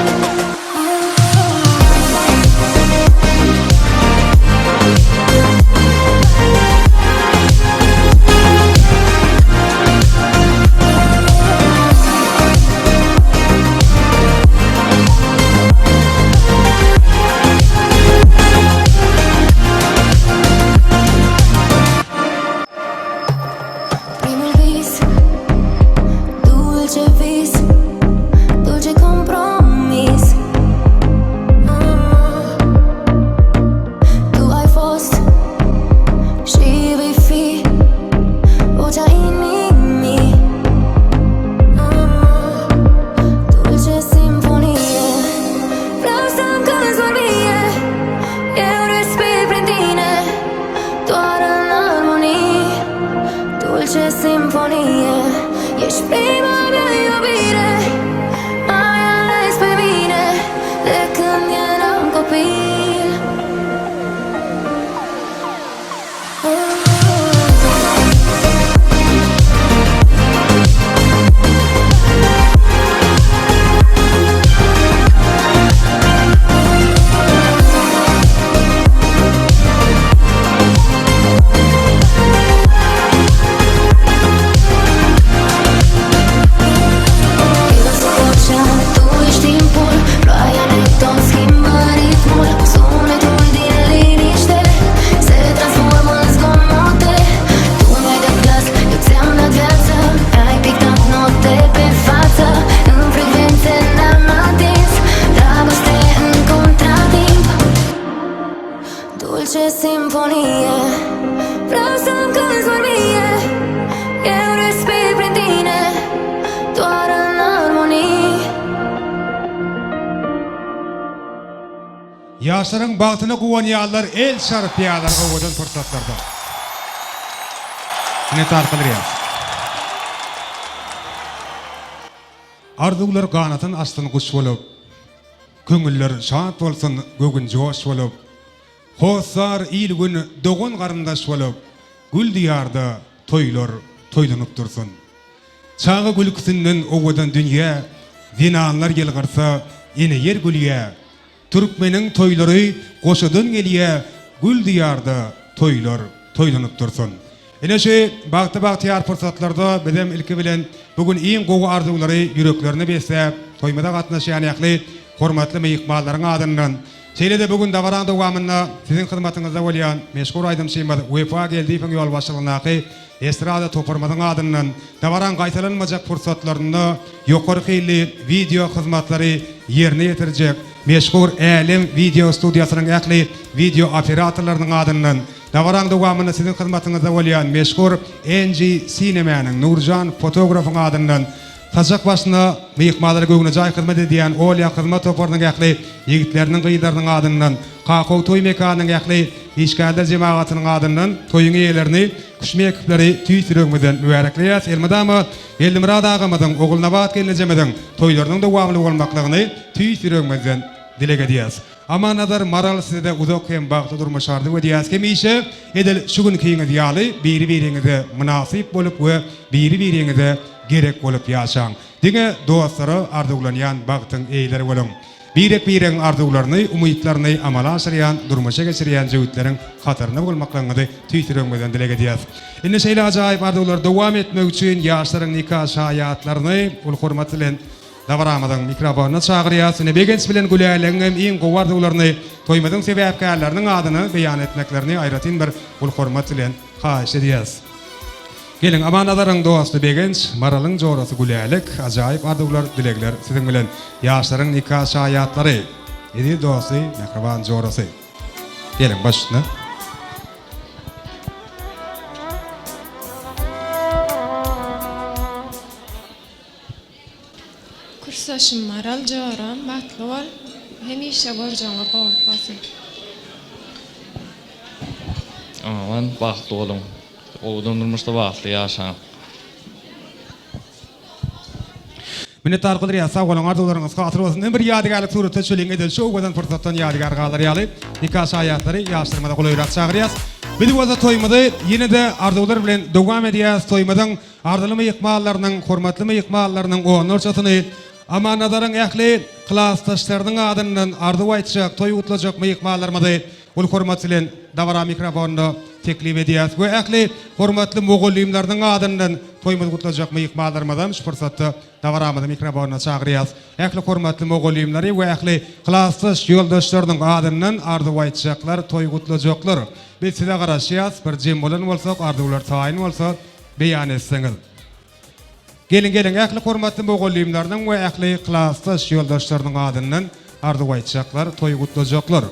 Ýaşlaryň bagtyna guwanýanlar el çarpýarlar owadan pursatlarda. Minnetdar gylyrýas. Arzuwlar ganatyn açsyn guş bolup, Köňüller şat bolsun göwün joş bolup, Hossar il-gün dogan-garyndaş bolup, Gül diýarda toýlar toýlanyp dursun. Çaga gülküsinden owadan dünýä, Zenanlar ýylgyrsa, ene ýer gülýä. Türkmeniň toýlary goşadan gelýä, Gül diýarda toýlar toýlanyp dursun. Ine şu bagtly-bagtyýar pursatlarda bizem ilki bilen bu gün iň gowy arzuwlary ýüreklerine besläp, toýumyza gatnaşýan ähli hormatly myhmanlaryň adyndan, şeýle-de bu gün dabaraň dowamynda siziň hyzmatyňyzda bolýan meşhur aýdymçymyz Wepa Geldiýewiň ýolbaşçylygyndaky estrada toparymyzyň adyndan dabaraň gaýtalanmajak pursatlarynda ýokary hilli wideo hyzmatlary ýerine ýetirjek meşhur Älem wideo studiýasynyň ähli wideo operatorlarynyň adyndan Dabaraň dowamynda siziň hyzmatyňyzda bolýan meşhur NG Cinema-nyň Nurjan fotografyň adyndan saçak başynda myhmanlara göwnejaý hyzmat edýän Olýa hyzmat toparynyň ähli ýigitleriniň gyzlarynyň adyndan Kakow toý mekanynyň ähli işgärler jemagatynyň adyndan toýuň eýelerini Küşmekowlary tüýs ýüregimizden mübärekleýäs. Elmydama Geldimyrat agamyzyň, Ogulnabat gelnejemiziň toýlarynyň dowamly bolmaklygyny tüýs ýüregimizden dileg edýäs. Amannazar Maral sizede uzak hem bagtly durmuş arzuw edýäs hemişe edil şu günkiňiz ýaly biri biriňize mynasyp bolup we biri biriňize gerek bolup ýaşaň diňe dostlara arzuwlanýan bagtyň eýeleri boluň birek biregiň arzuwlaryny umytlaryny amala aşyrýan durmuşa geçirýän jübütleriň hatarynda bolmaklygyňyzy tüýs ýüregimizden dileg edýäs indi şeýle ajaýyp arzuwlary dowam etmek üçin ýaşlaryň nika şaýatlaryny uly hormat bilen Dabaramyzyň mikrofonyna çagyrýas. Ine Begenç bilen Gülälegiň hem iň gowy arzuwlaryny toýumyzyň sebäpkärleriniň adyna beýan etmeklerini aýratyn bir uly hormat bilen haýyş edýäs. Geliň Amannazaryň dosty Begenç, Maralyň jorasy Gülälek, ajaýyp arzuwlar, dilegler siziň bilen. Ýaşlaryň nika şaýatlary, eziz dosty, mähriban jorasy. Geliň baş üstüne. Kursdaşym Maral joram bagtly bol hemişe görjegiňe gowluk bolsun. Aman bagtly boluň. Owadan durmuşda bagtly ýaşaň. Minnetdar Gudrýa sag boluň arzuwlaryňyz hasyl bolsun indi bir ýadygärlik surata düşeliň edil şu owadan pursatdan ýadygär galar ýaly nika şaýatlary ýaşlarymyza golaýrak çagyrýas biz bolsa toýumyzy ýene-de arzuwlar bilen dowam edýäs toýumyzyň Arzyly myhmanlarynyň, hormatly myhmanlarynyň onlarçasyny Amannazaryň ähli klasdaşlarynyň adyndan arzuw aýtjak, toý gutlajak myhmanlarymyzy uly hormat bilen dabara mikrofonyna teklip edýäris we ähli hormatly mugallymlarynyň adyndan toýumyzy gutlajak myhmanlarymyzam şu pursatda dabaramyzy mikrofonyna çagyrýarys. Ähli hormatly mugallymlary we ähli klasdaş ýoldaşlarynyň adyndan arzuw aýtjaklar, toý gutlajaklar. Biz size garaşýas, bir jem bolan bolsak, arzuwlar taýyn bolsa, beýan etseňiz. Geliň geliň ähli hormatly mugallymlarynyň we ähli klasdaş ýoldaşlarynyň adyndan arzuw aýtjaklar, toý gutlajaklar.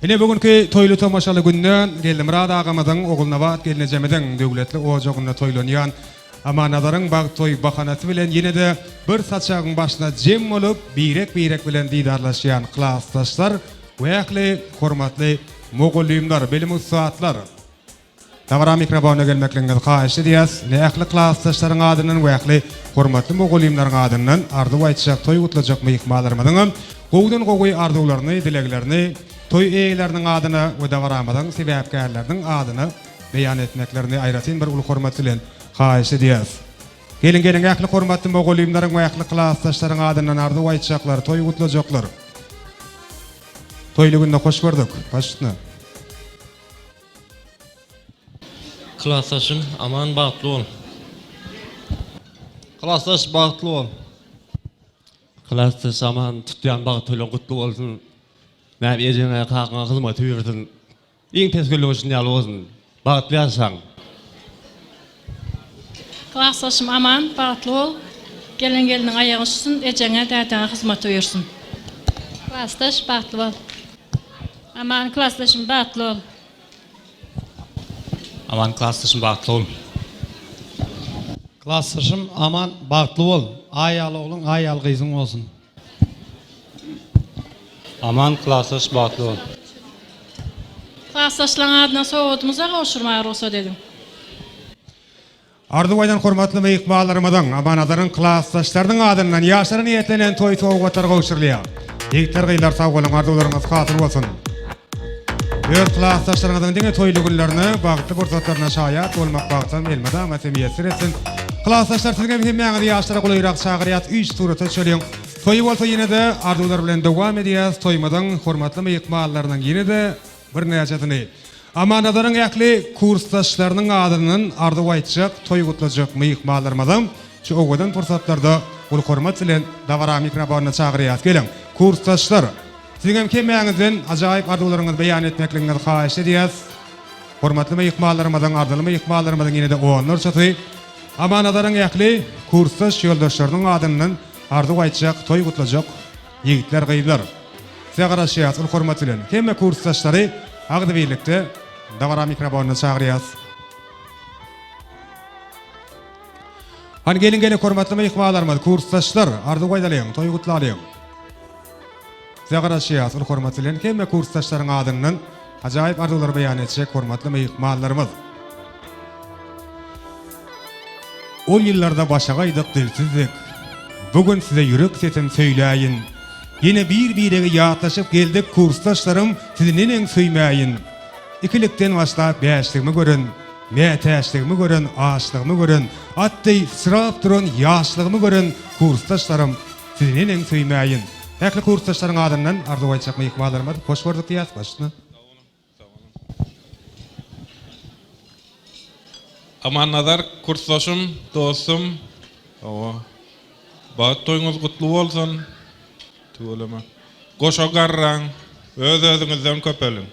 Ine bu günki toýly tomaşaly günde Geldimyrat agamyzyň, Ogulnabat gelnejemiziň döwletli ojagynda toýlanýan Amannazaryň bagt toý bahanasy bilen ýene-de bir saçagyň başyna jem bolup, birek-birek bilen didarlaşýan klasdaşlar we ähli hormatly mugallymlar, bilim ussatlar. Dabara mikrofona gelmekligiňizi haýyş edýäs. Ine ähli klasdaşlaryň adyndan we ähli hormatly mugallymlaryň adyndan arzuw aýtjak, toý gutlajak myhmanlarymyzyňam gowudan gowy arzuwlaryny, dileglerini toý eýeleriniň adyna we dabaramyzyň sebäpkärleriniň adyna beýan etmeklerini aýratyn bir uly hormat bilen haýyş edýäs. Geliň geliň ähli hormatly mugallymlaryň we ähli klasdaşlaryň adyndan arzuw aýtjaklar, toý gutlajaklar. Toýly günde hoş gördük. Baş üstüne. Klasdaşym Aman bagtly bol. Klasdaş bagtly bol. Klasdaş Aman tutýan bagt toýlaň gutly bolsun. Näme ejeňe kakaňa hyzmaty buýursyn. Iň pes gülüň şun ýaly bolsun. Bagtly ýaşaň. Klasdaşym Aman bagtly bol. Gelen gelniň aýagy üşüsün, ejeňe dädeňe hyzmaty buýursyn. Klasdaş bagtly bol. Aman klasdaşym bagtly bol. Aman klasdaşym bagtly bol. Klasdaşym Aman bagtly bol. Aý ýaly ogluň aý ýaly gyzyň bolsun. Aman klasdaş bagtly bol. Klasdaşlaň adyna sowgadymyza gowşurmaga rugsat ediň. Arzuw aýdan hormatly myhmanlarymyzyň, Amanazaryň klasdaşlarynyň adyndan ýaşlara niýetlenen toý sowgatlary gowşurylýar. Ýigitler, gyzlar sag boluň, arzuwlaryňyz hasyl bolsun! Öz klasdaşlaryňyzyň diňe toýly günlerine, bagtly pursatlaryna şaýat bolmak bagtam elmydama size miýesser etsin! Klasdaşlar siziň hem hemmäňizi ýaşlara golaýrak çagyrýas, üýş surata düşeliň! Toýy bolsa ýene-de arzuwlar bilen dowam edýäs, toýumyzyň hormatly myhmanlarynyň ýene-de Birnäçesini. Amannazaryň ähli kursdaşlarynyň adyndan arzuw aýtjak, toý gutlajak myhmanlarymyzam şu owadan pursatlarda uly hormat bilen dabara mikrofonyna çagyrýas. Geliň, kursdaşlar! Siziň hem hemmäňizden ajaýyp arzuwlaryňyzy beýan etmekligiňizi haýyşt edýäs. Hormatly myhmanlarymyzyň, arzyly myhmanlarymyzyň ýene-de onlarçasy Amannazaryň ähli kursdaş ýoldaşlarynyň adyndan arzuw aýtjak, toý gutlajak Ýigitler gyzlar. Size garaşýas uly hormat bilen. Hemme kursdaşlary agzybirlikde dabara mikrofonyna çagyrýas. Hany geliň geliň hormatly myhmanlarymyz kursdaşlar arzuw aýdalyň toý gutlalyň. Size garaşýas uly hormat bilen hemme kursdaşlaryň adyndan ajaýyp arzuwlary beýan etjek hormatly myhmanlarymyz. Ol ýyllarda başagaýdyk dilsizdik. Bu gün size ýürek sesim söýläýin. Ýene bir-biregi ýatlaşyp geldik kursdaşlarym sizi neneň söýmäýin. Ikilikden başlap bäşligimi gören, mätäçligimi gören, açlygymy gören, at deý syçrap duran ýaşlygymy gören kursdaşlarym sizi neneň söýmäýin. Ähli kursdaşlaryň adyndan arzuw aýtjak myhmanlarymyz hoş gördük diýýäs başyna. Amannazar kursdaşym, dostum. Hawa. Bagt toýuňyz gutly bolsun. Tüweleme. Goşa garraň, öz-özüňizden köpeliň.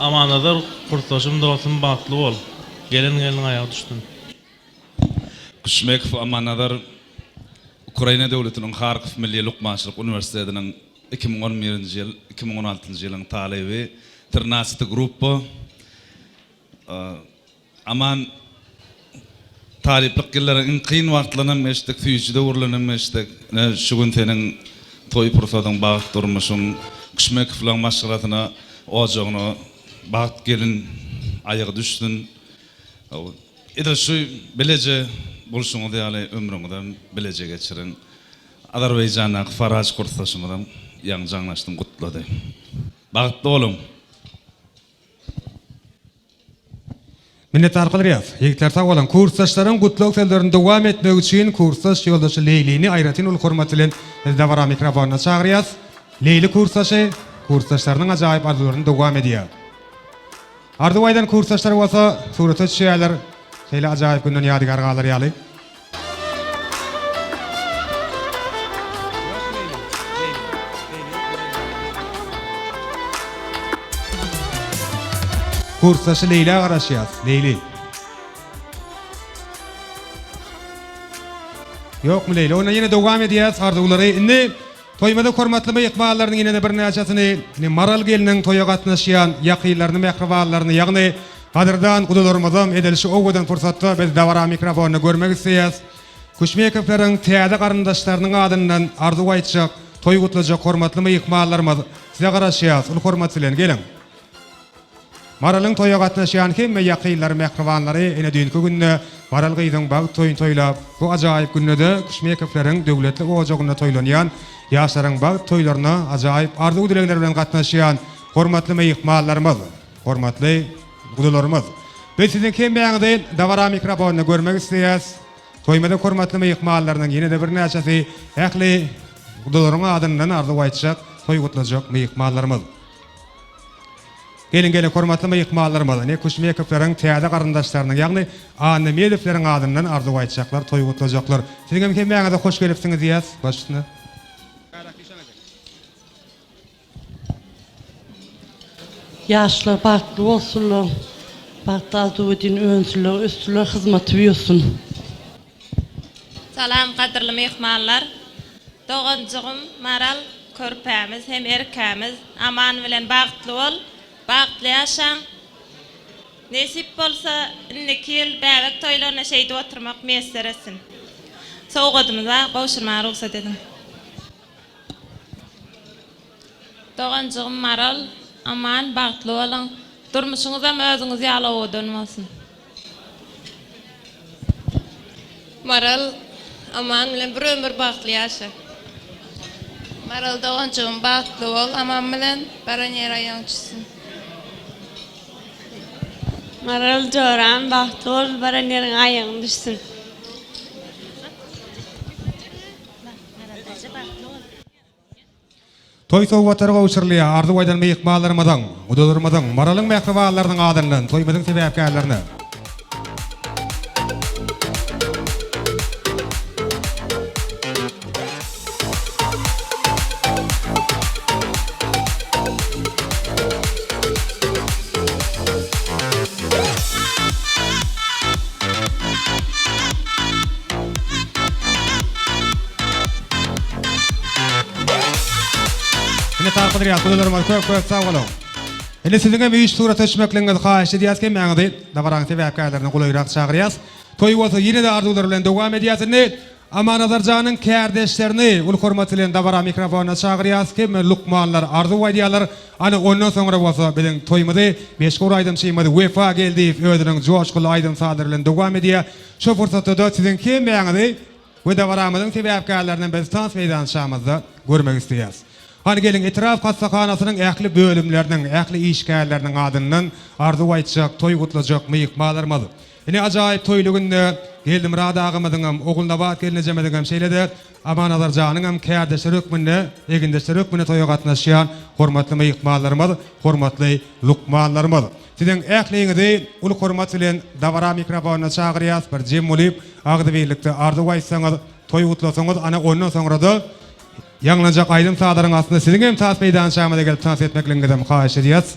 Amannazar kursdaşym dostum bagtly bol. Gelen gelniň aýagy düşsün. Küşmekow Amannazar Ukraina döwletiniň Harkow milli lukmançylyk uniwersitetiniň 2011-nji ýyl, 2016-njy ýylyň talyby, trinadsty gruppa. Aman, talyplyk ýyllaryň iň kyn wagtlarynam geçdik, süýji döwürlerinem geçdik. Ine, şu gün seniň toý pursadyň, bagt durmuşyň, Küşmekowlaryň maşgalasyna, ojagyna bagt gelin aýagy düşsün. Edil şu bileje bolşuňyz ýaly ömrüňizem bileje geçiriň. Azerbaýjandaky Faraj kursdaşymyzam ýaňy jaňlaşdym gutlady. Bagtly boluň. Minnetdar galdyrýas. Ýigitler sag boluň. Kursdaşlaryň gutlag sözlerini dowam etmegi üçin kursdaş ýoldaşy Leýlini aýratyn uly hormat bilen biz dabara mikrofonyna çagyrýas. Leýli kursdaşy kursdaşlarynyň ajaýyp arzuwlaryny dowam edýär. Arzuw aýdan kursdaşlar bolsa surata düşýärler, şeýle ajaýyp günden ýadygär galar ýaly. Kursdaşy Leýlä garaşýas, Leýli. Ýokmy Leýli? Onda ýene dowam edýäs arzuwlary. Indi Toýumyzyň hormatly myhmanlarynyň ýene-de birnäçesini, ine, Maral gelniň toýa gatnaşýan ýakynlaryny, mähribanlaryny, ýagny gadyrdan gudalarymyzam edil şu owadan pursatda biz dabara mikrofonda görmek isleýäs. Küşmekowlaryň täze garyndaşlarynyň adyndan arzuw aýtjak, toý gutlajak hormatly myhmanlarymyz, size garaşýas, uly hormat bilen, geliň! Maralyň toýa gatnaşýan hemme ýakynlary, mähribanlary ene düýnki günde Maral gyzyň bagt toýuny toýlap, bu ajaýyp günde-de Küşmekowlaryň döwletli ojagynda toýlanýan ýaşlaryň bagt toýlaryna ajaýyp arzuw-dilegler bilen gatnaşýan hormatly myhmanlarymyz, hormatly gudalarymyz! Biz siziň hemmäňizi dabara mikrofonynda görmek isleýäs. Toýumyzyň hormatly myhmanlarynyň ýene-de birnäçesi ähli gudalaryň adyndan arzuw aýtjak, toý gutlajak myhmanlarymyz. Geliň geliň hormatly myhmanlarymyz, ine Küşmekowlaryň täze garyndaşlarynyň ýagny Annamedowlaryň adyndan arzuw aýtjaklar, toý gutlajaklar. Siziňem hemmäňize hoş gelipsiňiz diýýäs. Baş üstüne. Ýaşlar bagtly bolsunlar, bagtly arzuw edin önsünler, össünler, hyzmaty buýursyn. Salam gadyrly myhmanlar. Doganjygym Maral körpämiz hem erkämiz Aman bilen bagtly bol, bagtly ýaşaň. Nesip bolsa indiki ýyl bäbek toýlaryna şeýdip oturmak miýesser etsin. Sowgadymyz bar, gowşurmaga rugsat ediň. Doganjygym Maral, Aman, bagtly boluň. Durmuşyňyzam özüňiz ýaly owadan bolsun. Maral, Aman bilen bir ömür bagtly ýaşa. Maral doganjygym bagtly bol Aman bilen, baran ýeri aýagyň düşsün. Maral joram bagtly bol baran ýeriňe aýagyň düşsün. Toý sowgatlary gowşurylýar arzuw aýdan myhmanlarymyzyň, gudalarymyzyň, Maralyň mähribanlarynyň adyndan toýumyzyň sebäpkärlerine. Ine tarpydyrýas gudalarymyz köp köp sag boluň. Indi siziň hem üýşüp surata düşmekligiňizi haýyş edýäs hemmäňizi dabaraň sebäpkärlerini golaýrak çagyrýas. Toý bolsa ýene-de arzuwlar bilen dowam edýäs indi Amanazar janyň kärdeşlerini uly hormat bilen dabara mikrofonyna çagyrýas hemme lukmanlar arzuw aýdýarlar ana ondan soňra bolsa biziň toýumyzy meşhur aýdymçymyz Wepa Geldiýew özüniň joşguly aýdym-sazlary bilen dowam edýär şo pursatda-da siziň hemmäňizi we dabaramyzyň sebäpkärlerini biz tans meýdançamyzda görmek isleýäris. Hany geliň etrap hassahanasynyň ähli bölümleriniň ähli işgärleriniň adyndan arzuw aýtjak toý gutlajak myhmanlarymyz Ine ajaýyp toýly günde Geldimyrat agamyzyňam, Ogulnabat gelnejemiziňem şeýle-de Amanazar janyňam kärdeşleri hökmünde, egindeşleri hökmünde toýa gatnaşýan hormatly myhmanlarymyz, hormatly lukmanlarymyz! Siziň ähliňizi uly hormat bilen dabara mikrofonyna çagyrýas, bir jem bolup, agzybirlikde arzuw aýtsaňyz, toý gutlasaňyz, ana ondan soňra-da ýaňlanjak aýdym-sazlaryň astynda siziň hem tans meýdançamyza gelip tans etmekligiňizem haýyş edýäs.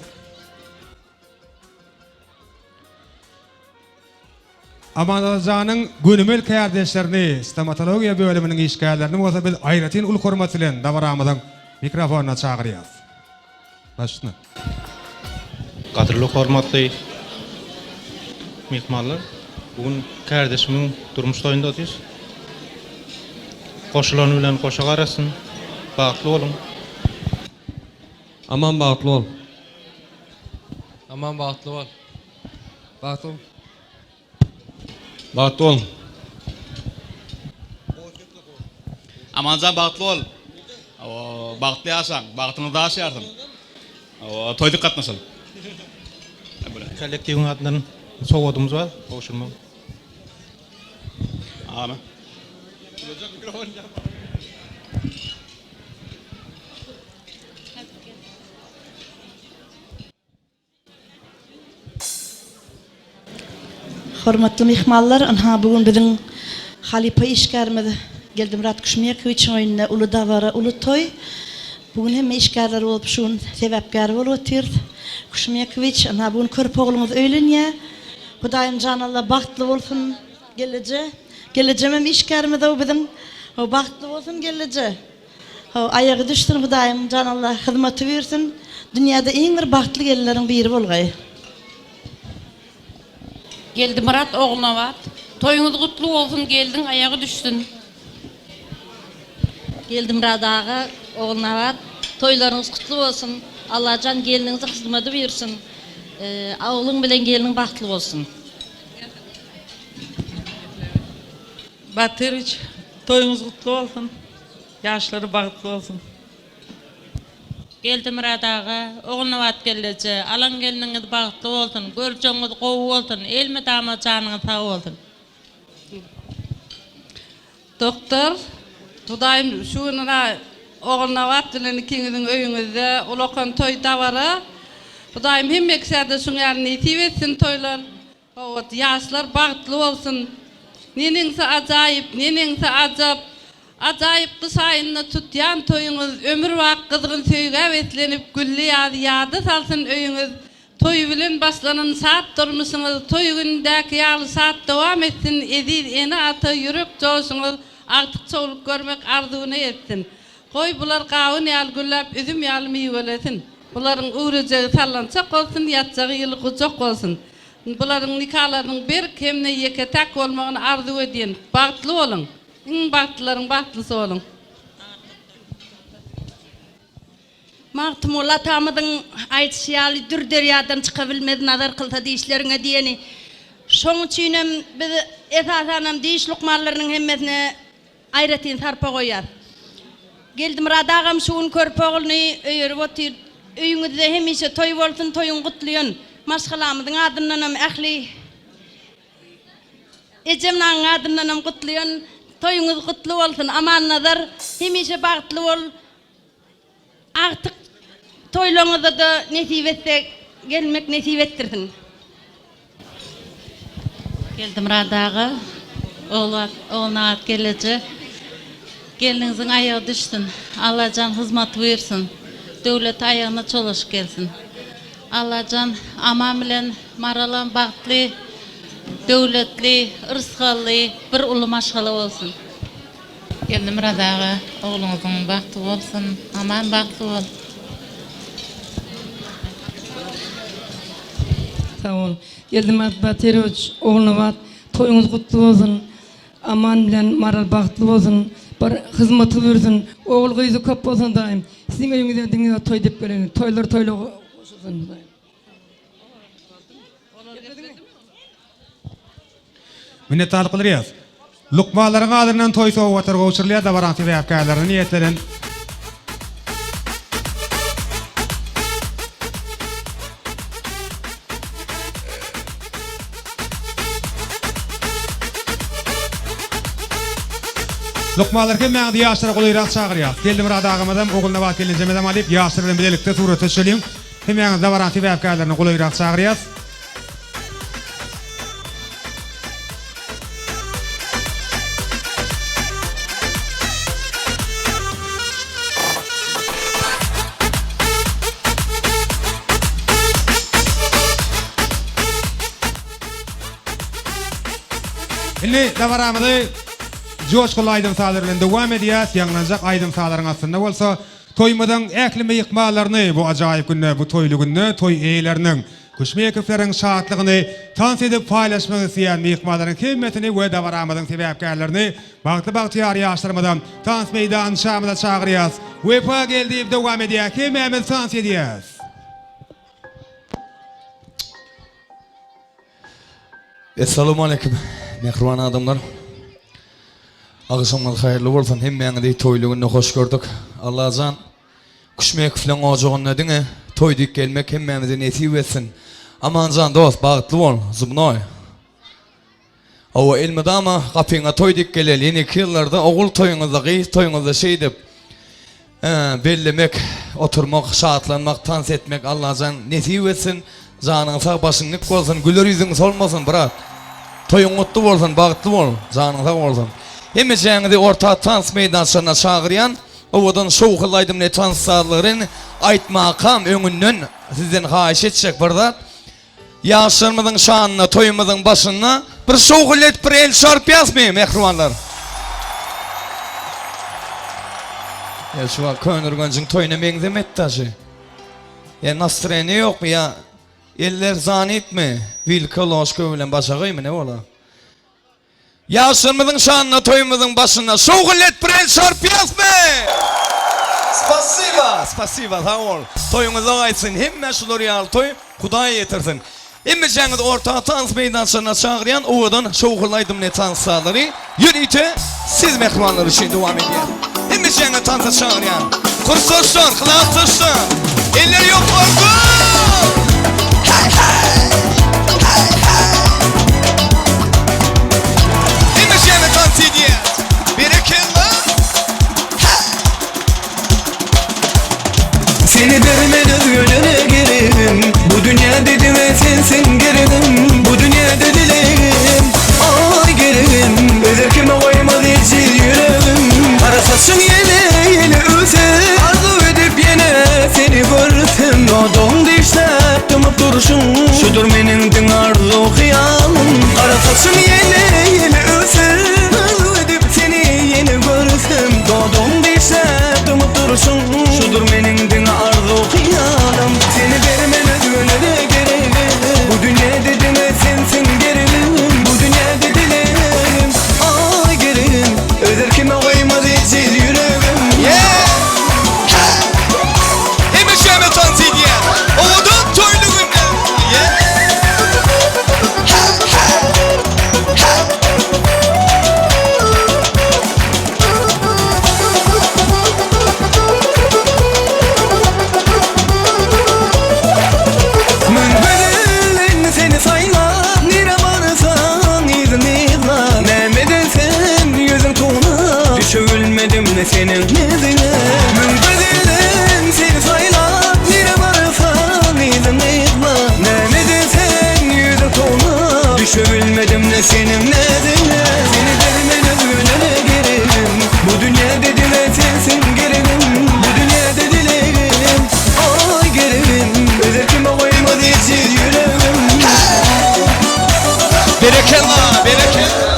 Amanazajanyň gönümel kärdeşlerini, stomatologiýa bölüminiň işgärlerini bolsa biz aýratyn uly hormat bilen dabaramyzyň mikrofonyna çagyrýarys. Baş üstüne. Gadyrly hormatly myhmanlar, bu gün kärdeşimiň durmuş toýunda otyrys. Goşulany bilen goşa garasyn, bagtly boluň! Aman bagtly bol. Aman bagtly bol. Bagtly bol. Bagtly bol. Amanjan bagtly bol. Bagtly ýaşaň, bagtyňyz daş ýarsyn. Toýda gatnaşaly. Kollektiwiň adyndan sowgadymyz bar, gowşurmak. Ana. Hormatly myhmanlar, ynha bu gün biziň halypa işgärimiz Geldimyrat Küşmekowiçiň öýünde uly dabara, uly toý. Bu gün hemme işgärler bolup şu gün sebäpkär bolup otyrys. Küşmekowiç, ynha bu gün körpe ogluňyz öýlenýär. Hudaýym jan Alla bagtly bolsun gelneje. Gelnejemem işgärimiz-ow biziň. Bagtly bolsun gelneje. Haw aýagy düşsün Hudaýym jan Allah hyzmaty buýursyn dünýäde iň bir bagtly gelinleriň biri bolgaý. Geldimyrat Ogulnabat toýuňyz gutly bolsun geldiň aýagy düşsün. Geldimyrat aga Ogulnabat toýlaryňyz gutly bolsun Allajan gelniňizi hyzmady buýursyn ogluň bilen gelniň bagtly bolsun. Batyrowiç toýuňyz gutly bolsun ýaşlary bagtly bolsun. Geldimyrat aga, Ogulnabat gelneje, alan gelniňiz bagtly bolsun, görjegiňiz gowy bolsun, elmydama janyňyz sag bolsun. Doktor, Hudaýym şu gün ynha Ogulnabat bilen ikiňiziň öýüňizde ulakan toý dabara. Hudaýym hemme kişä-de şuň ýaly nesip etsin toýlar. Hawa, ýaşlar bagtly bolsun! Neneňsi ajaýyp, neneňsi ajap! Ajaýyp gyş aýynda tutýan toýuňyz ömürbaky gyzgyn söýgä beslenip, gülli ýazy ýada salsyn öýüňiz! Toý bilen başlanan şat durmuşyňyz toý günündäki ýaly şat dowam etsin, eziz ene-ata ýürek joşuňyz agtyk-çowluk görmek arzuwyna ýetsin! Goý, bular gawun ýaly gülläp, üzüm ýaly miwelesin! Bularyň üwrejegi sallançak bolsun, ýatjagy ýyly gujak bolsun! Bularyň nikalarynyň berk hem-de ýeke-täk bolmagyny arzuw edýän. Bagtly boluň! Iň bagtlylaryň bagtlysy boluň. Magtymguly atamyzyň aýdyşy ýaly, Dür derýadan çyka bilmez nazar kylsa dişleriňe diýeni. Şoň üçinem biz esasanam diş lukmanlarynyň hemmesine aýratyn sarpa goýýas. Geldimyrat agam şu gün körpe ogluny öýerip otyr. Öýüňizde hemişe toý bolsun, toýuň gutlaýan. Maşgalamyzyň adyndanam ähli Ejemnaň adyndanam gutlaýan. Toýuňyz gutly bolsun, Amannazar, hemişe bagtly bol. Agtyk toýlaňyzada nesip etse gelmek nesip etdirsin. Geldimyrat aga, Ogulnabat gelneje, gelniňiziň aýagy düşsün. Allajan hyzmat buýursyn. Döwleti aýagyna çolaşyp gelsin. Allajan Aman bilen Maralam bagtly, döwletli, yrsgally bir uly maşgala bolsun. Geldimyrat aga ogluňyzyň bagty bolsun Aman bagtly bol. Sag bol. Geldimyrat Batyrowiç Ogulnabat toýuňyz gutly bolsun. Aman bilen Maral bagtly bolsun. Bir hyzmaty buýursyn. Ogul gyzy köp bolsun daýym. Siziň öýüňize diňe toý dep geleýin. Toýlar toýla goşulsyn daýym. Minnetdarlyk bildirýäris. Lukmanlaryň adyndan toý sowgatlary gowşurylýar, dabaranyň sebäpkärlerine niýetlenen. Lukmanlar hemmäňizi ýaşlara golaýrak çagyrýar. Geldimyrat agamyzam, Ogulnabat gelnejemizem alyp, ýaşlar bilen bilelikde surata düşeliň. Hemmäňizi dabaranyň sebäpkärlerine golaýrak çagyrýas. Indi dabaramyzy joşgunly aýdym-sazlar bilen dowam edýäs. Ýaňlanjak aýdym-sazlaryň astynda bolsa Toýumyzyň ähli myhmanlaryny bu ajaýyp günde, bu toýly günde toý eýeleriniň, Küşmekowlaryň şatlygyny tans edip paýlaşmak isleýän myhmanlaryň hemmesini we dabaramyzyň sebäpkärlerini bagtly bagtyýar ýaşlarymyzy tans meýdançamyza çagyrýas. Wepa Geldiýew dowam edýär, hemmämiz tans edýäs. Essalawmaleýkim mähriban adamlar. Agşamyňyz haýyrly bolsun hemmäňizi toýly günde hoş gördük. Allajan Küşmekowlaň ojagynda diňe toý diýip gelmek hemmämize nesip etsin. Amanjan dost bagtly bol zubnoý. Hawa elmydama gapyňa toý dik geleli ýeneki ýyllarda ogul toýuňyzda gyz toýuňyzda şeýdip bellemek oturmak şatlanmak tans etmek Allajan nesip etsin janyň sag başyň dik bolsun güler ýüzüň solmasyn brat toýuň gutly bolsun bagtly bol janyň sag bolsun hemmejeňizi orta tans meýdançasyna çagyrýan owadan şowhunly aýdymly tans sazlaryny aýtmakam öňünden sizden haýyş etjek bir zat Ýaşlarymyzyň şanyna toýumyzyň başynda bir şowhun edip bir el çarpýasmy mähribanlar? Ýa şu wagt Köneürgenjiň toýuna meňzemedi daşy. Ýa nastroýeniýa ýokmy ýa eller zanitmi wilka ložka bilen başagaýmy ne bola? Ýaşlarymyzyň şanyna toýumyzyň başynda şowhun edip bir el çarpýasmy? Spasiba! Spasiba sag bol. Toýuňyz gaýtsyn hemmä şular ýaly toý Hudaý ýetirsin. Hemmejaňyzy orta tans meýdançasyna çagyrýan owadan şowhunly aýdymly tans sazlary ýörite siz mähribanlar üçin dowam edýär. Hemmejaňyzy tansa çagyrýan. Kursdaşlar, klasdaşlar, eller ýokarda! Heý heý! Heý heý! Hemmejaňyzy tans edýär. Berekella! Heý! Seni bermen özgelere geregim Bu dünýäde diňe sensiň geregim Bu dünýäde dilegim Aý geregim Özel kime goýmaz ejiz ýüregim Gara saçyň ýele ýele öwse Arzuw edip ýene seni görsem Dodagyň dişläp dymyp durşuň Şudur meniň diňe arzuw hyýalym Gara saçyň ýele ýele öwse Arzuw edip seni ýene görsem Dodagyň dişläp dymyp durşuň Şudur meniň diňe arzuw hyýalym Seni bermen özgelere geregim Bu dünýede diňe sensiň geregim Bu dünýede dilegim Aý geregim. Düşebilmedim-le seniň neziňe Müň gözelim seni saýlap Nire barsaň yzyň yzla Näme edeseň ýüzüň towlap Düşebilmedim-le seniň neziňe Seni bermen özgelere geregim Bu dünýäde diňe sensiň geregim Bu dünýäde dilegim Aý geregim Özel kime goýmaz ejiz ýüregim Berekella, berekella.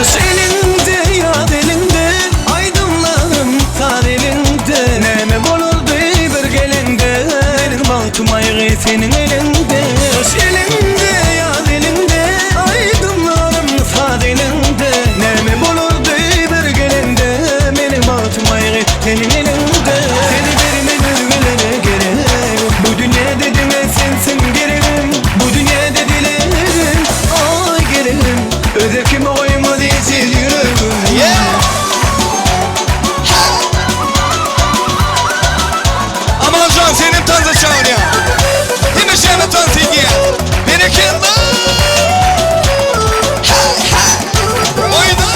Gyş elinde, ýaz elinde, aýdymlarym saz elinde Näme bolardy bir geleňde, meniň bagtym aýgy seniň eliňde Gyş elinde, ýaz elinde, aýdymlarym saz elinde Näme bolardy bir geleňde, meniň bagtym aýgy seniň eliňde Seni bermen özgelere gerek, bu dünýäde diňe sensiň geregim Bu dünýäde dilegim, aý geregim Özel kime goýmaz ejiz ýüregim Yeah! Amanjan senem tansa çagyrýar. Hemişe tans edýär. Berekella! Oýna!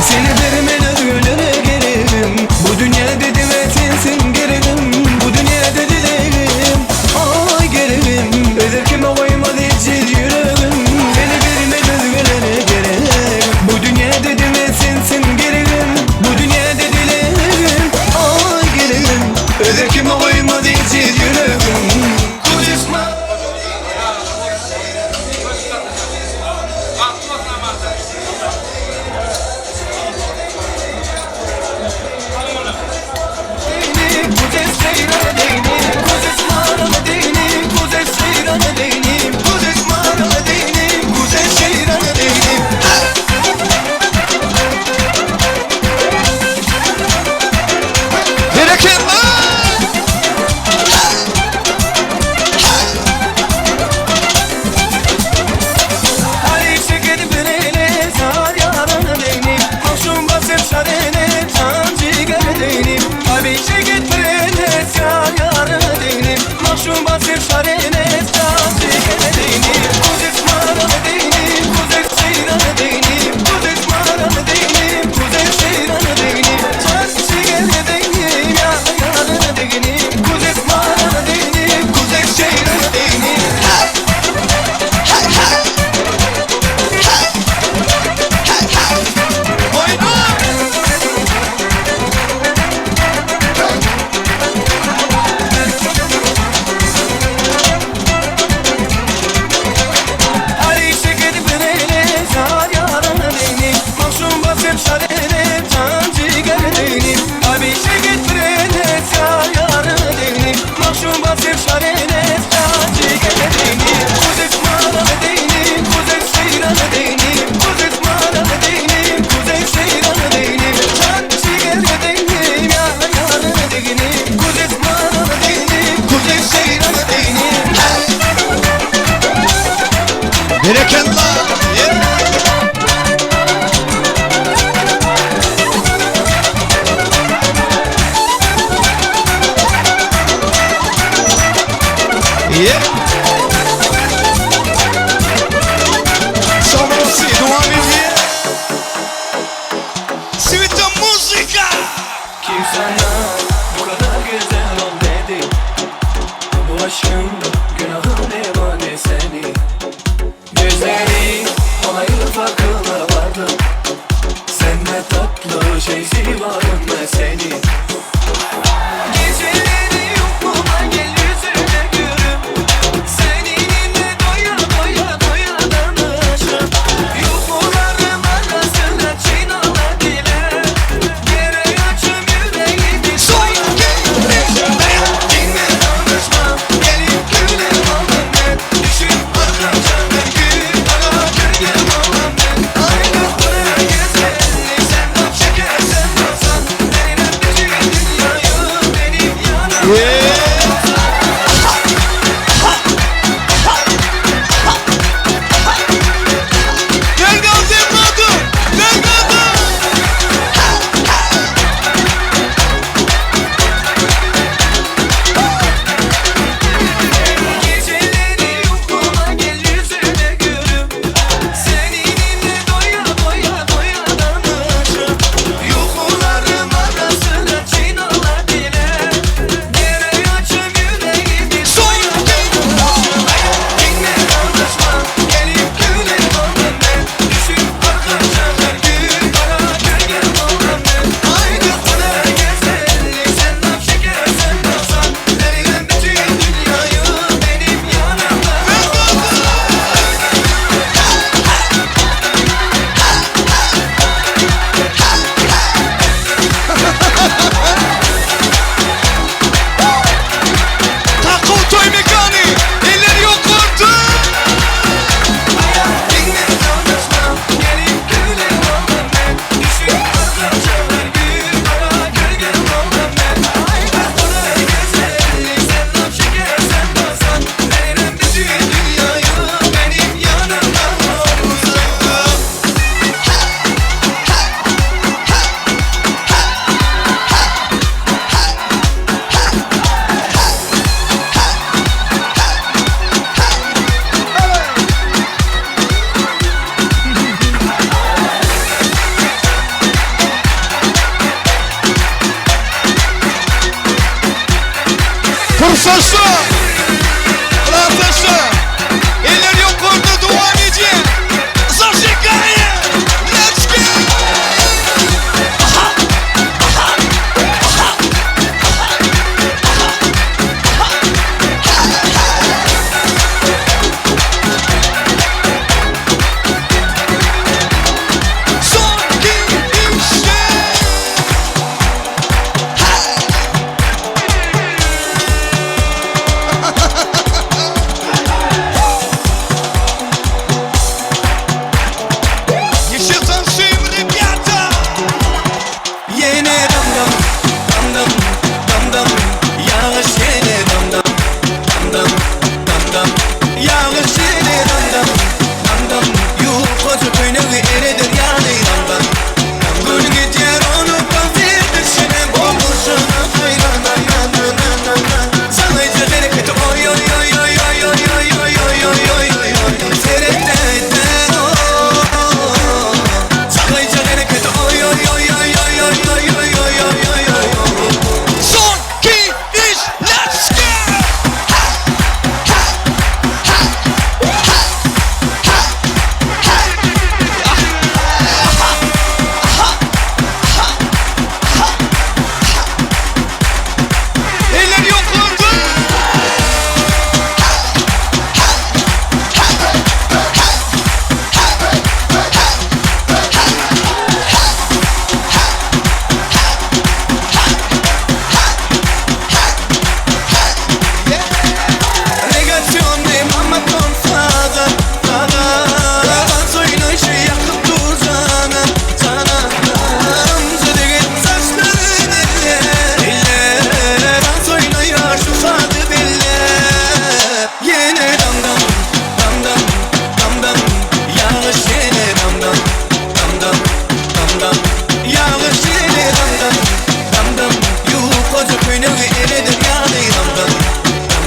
Seni bermen özgelere geregim Bu dünýäde diňe sensiň geregim Bu dünýäde dilegim Aý geregim Özel kime goýmaz ejiz ýüregim Seni bermen özgelere geregim Bu dünýäde diňe sensiň geregim Bu dünýäde dilegim Aý geregim Özel kime goýmaz ejiz ýüregim Kuzesma Berekella! Berekella! Yeah! Yeah! Soňrasy dowam edýär. Swita muzika! Kim sana bu kadar güzel ol dedi Bu aşkın günahı ne var ne seni Güzeli olayın farkına vardım Sen ne tatlı şeysi varım ben seni Geceleri yokluğuma gel yüzüne gülüm Seninle doya doya doya danışım Yuhularım arasına çinala dile Yere açım yüreğimi Soy Dinle danışma gelip güle. Pursatda! Klasdaşlar! Eller ýokarda dowam edýär! Zažigание! Let's go! Son, iki, üç, dört! Еще танцуем, ребята! Yine dam dam, dam dam, dam dam Yağış yine dam dam, dam dam, dam dam Yağış yine dam dam, dam dam Yufkacı köynegi eridir yani dam dam Gün gidýär onu dans edişine Boluşuna haýran na na na na na na Salyja hereketi oý oý oý oý oý oý oý oý oý oý oý oý oý Seret Salyja hereketi oý oý oý oý oý oý oý oý oý oý oý oý Son, iki, üç, let's go! Eller ýokarda! Regasyonly mamaton saza, saza Dans oýnaýşy ýakyp dur jana, jana Gamza degen saçlaryny elle, elle Dans oýnaýar şu sazy belle Ýene dam dam, dam dam, dam dam Ýagyş ýene dam dam, dam dam, dam dam Ýagyş ýene dam dam, dam dam Ýukaja köýnegi eredir ýaly dam dam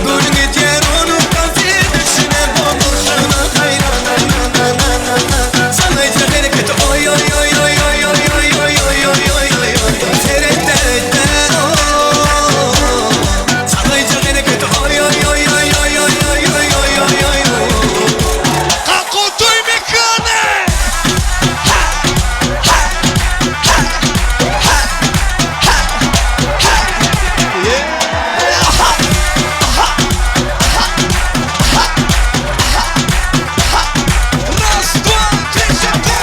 Gün gidýär onuň dans edişine Boluşyna haýran na na na na na Salyja hereketi oý oý oý oý oý oý oý oý oý oý oý oý oý Seret Salyja hereketi oý oý oý oý oý oý oý oý oý oý oý oý Kako toý mekany! Raz, dwa, trzy, cztery.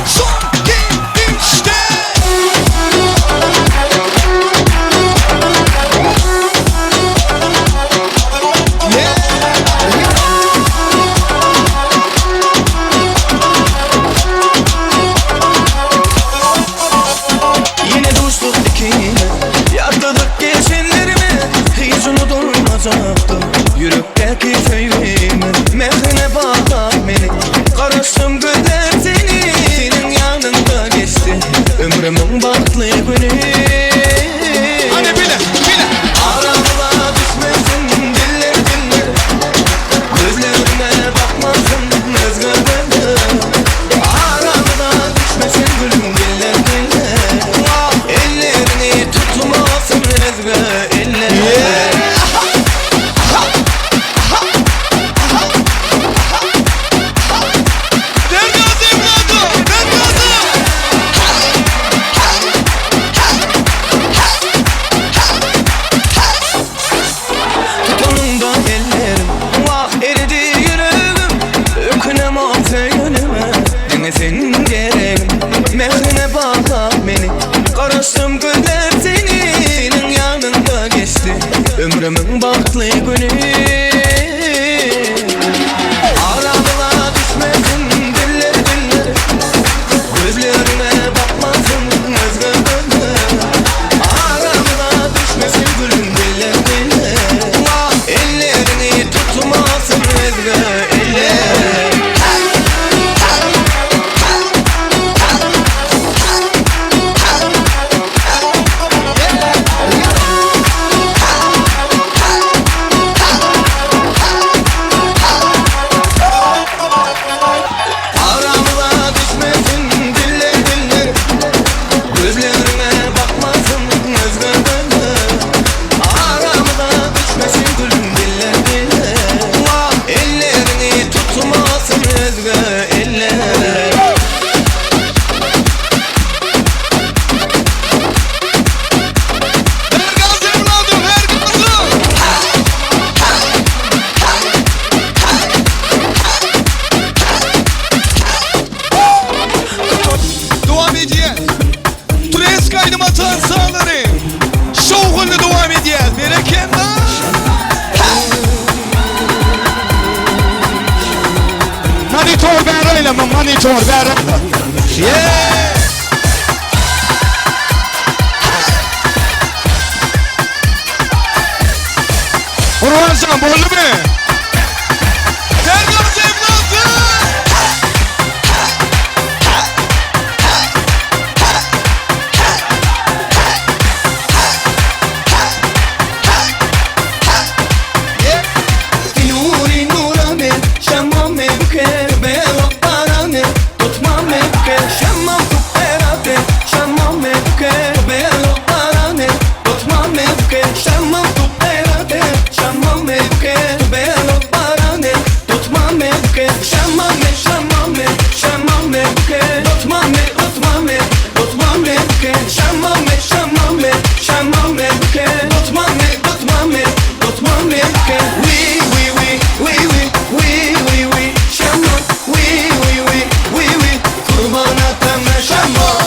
Son, iki, üç, dört. Yine duştuk ikimiz Ýatladyk geçenlerimi Hiç unudulmajakdy Ýürekdäki söýgimiz Mährine baglap meni Garaşdym gözläp seni Seniň ýanyňda geçdi Ömrümiň bagtly güni Hany bile, bile Aramyza düşmesin diller diller Gözlerime bakmasyn özge gözler Aramyza düşmesin gülüm diller diller Ellerini tutmasyn özge eller Ver gazı evladım, ver gazı! Tutanında ellerim Vah eridi ýüregim Ökünemok söýenime Diňe sen geregim Mährine baglap meni Garaşdym gözläp seni Seniň ýanyňda geçdi Ömrümiň bagtly güni Aramyza düşmesin diller diller Gözlerime bakmasyn özge gözler Aramyza düşmesin gülüm diller diller Ellerini tutmasyn özge eller Aýlama monitor bäri. Yeah! Gurbanjan boldumy? Bergaz evladı! Nuri nurane, şamame buke, belo parane, tutmame buke, şamam tuperate, şamame buke, belo parane, tutmame buke, şamam tuperate, şamame buke, belo parane, tutmame buke, şamame, şamame, şamame buke, tutmame, tutmame, tutmame buke, şamame, şamame, şamame buke, tutmame, tutmame, tutmame buke, we we we we we we we we şamam, we we we we we kurban atama şamam.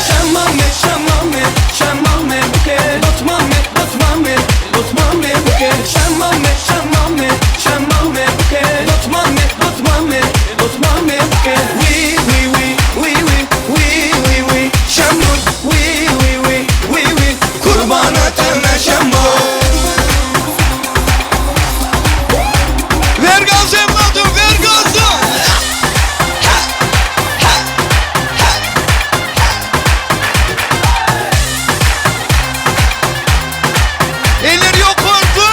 Şamame, şamame, şamame buke Tutmame, tutmame, tutmame buke Şamame, şamame, şamame buke Tutmame, tutmame, tutmame buke We, we, we, we, we, we, we, we Şamur, we, we, we, we, we Kurban atana şamur Ver gaz evladım, ver gazı! Eller yukarıda!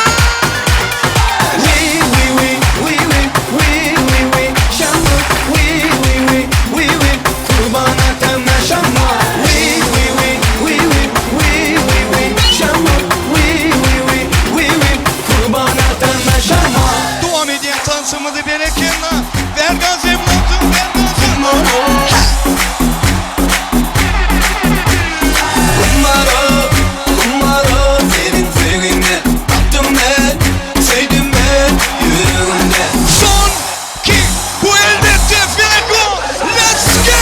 We, we, we, we, we, we, we, we, şamur, we, we, we, we, we, kurban atana şamur. We, we, we, we, we, we, we, we, şamur, we, we, we, we, we, kurban atana şamur. Dowam edýän tansymyzy berekella! Ver gaz evladım, ver gazı! Kumara, kumara, senin sevgine Taptım ben, sevdim ben yüreğimde Son ki bu elbette Fuego! Let's go!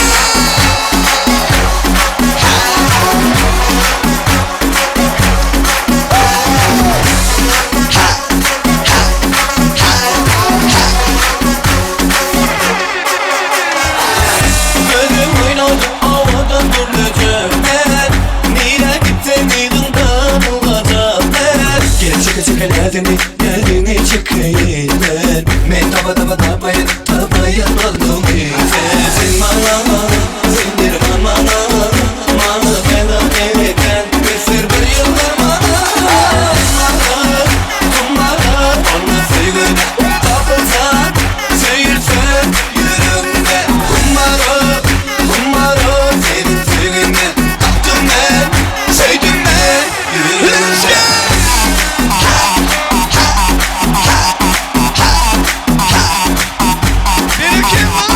Gözüm oynadı havadan duracak ben Nire gitsen yığından olacak ben Gel çıkı çıkı nedeni nedeni çıkayım ben Men taba taba tabayın tabayın oldum Sen sen bana bana sendir bana bana Bana fena eden bir bir yıllar bana Kumara, kumara, onu sevgine tapılsan Seyirsen yüreğimde Kumara, kumara Senin sevgine taptım ben Sevdim ben yüreğimde Berekella!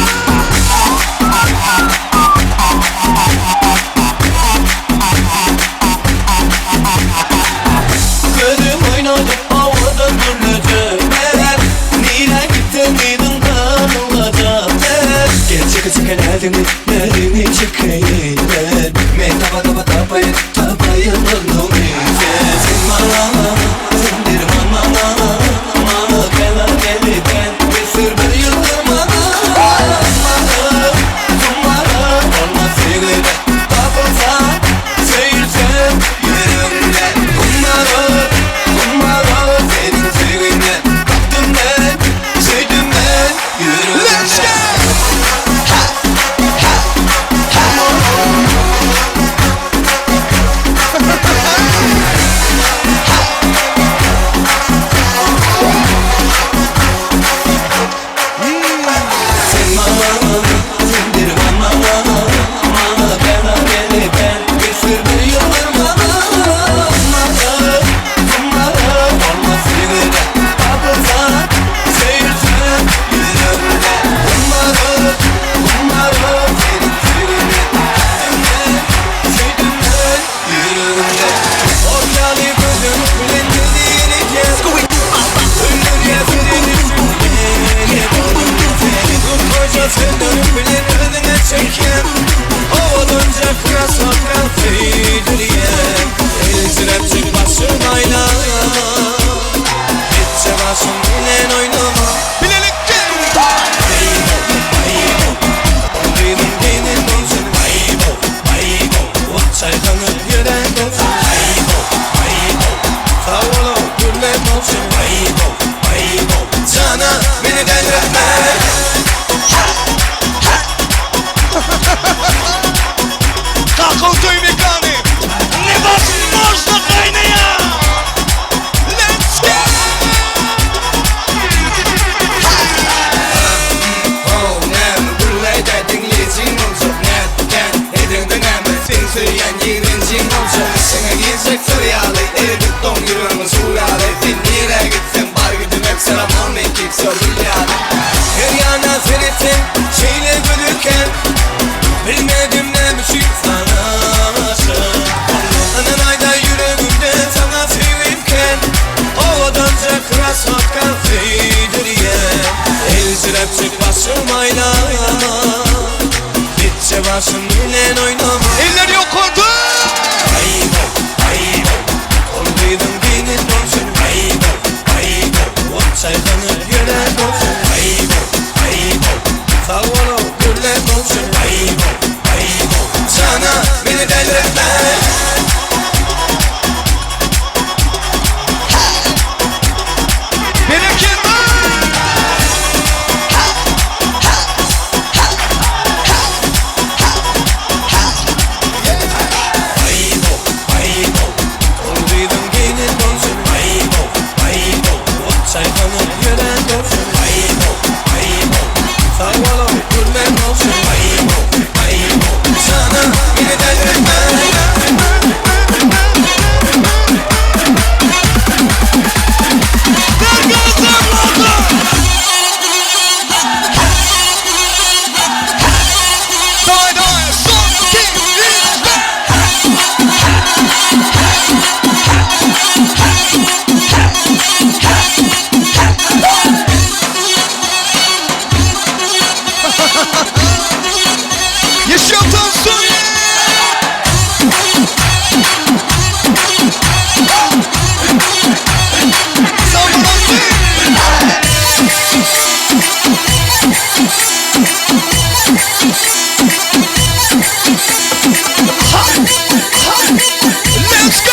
bolsun Aýbow, aýbow Jana meni dälretme Kakao toý mekany Невозможно gaýnaýar Let's go! How näme gürläýdä diňleýjiň boljak Nätgän edeňde näme Sen söýýän ýigrenjiň boljak Içiňe girjek syr ýaly Eredip doň ýüregiňi suw ýaly Sen nirä gitseň bar gidimek Salamaleýkim sö gül ýaly Her ýana seretsem şeýle gözelkäň Bilmedim näme üçin saňa aşyk boldum Ynanaýda ýüregimde saňa söýgim kän Owadanja krasotka söýdürýän Eljiräpjik başym aýlama Gitje başym bilen oýnama Eller ýokarda! Aýbow, aýbow, ol gyzyň gelin bolsun Aýbow, aýbow, ot çaýkanyp ýören bolsun Aýbow, aýbow, sag boluň gürlän bolsun Aýbow, aýbow, jana meni dälretme. Berekella! Aýbow, aýbow, ol gyzyň gelin bolsun Aýbow, aýbow, ot çaýkanyp ýören bolsun Aýbow, aýbow, sag boluň gürlän bolsun Aýbow, aýbow, jana meni dälretme. Ver gaz evladım! Daway daway son iki üç dört. Yeşil Tansu. Let's go!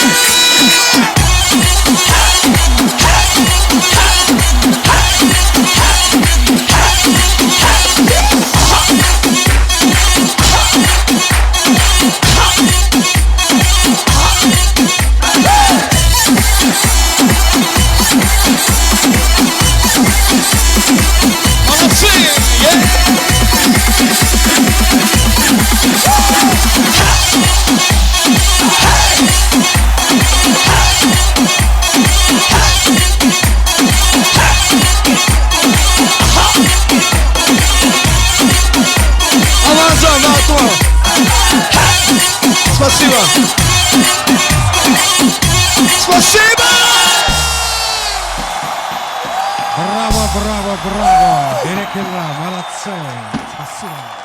Molodцы! Yeah! Amanjan, bagtly bol. Спасибо. Спасибо! Brawo, brawo, brawo. Berekella, молодцы. Спасибо.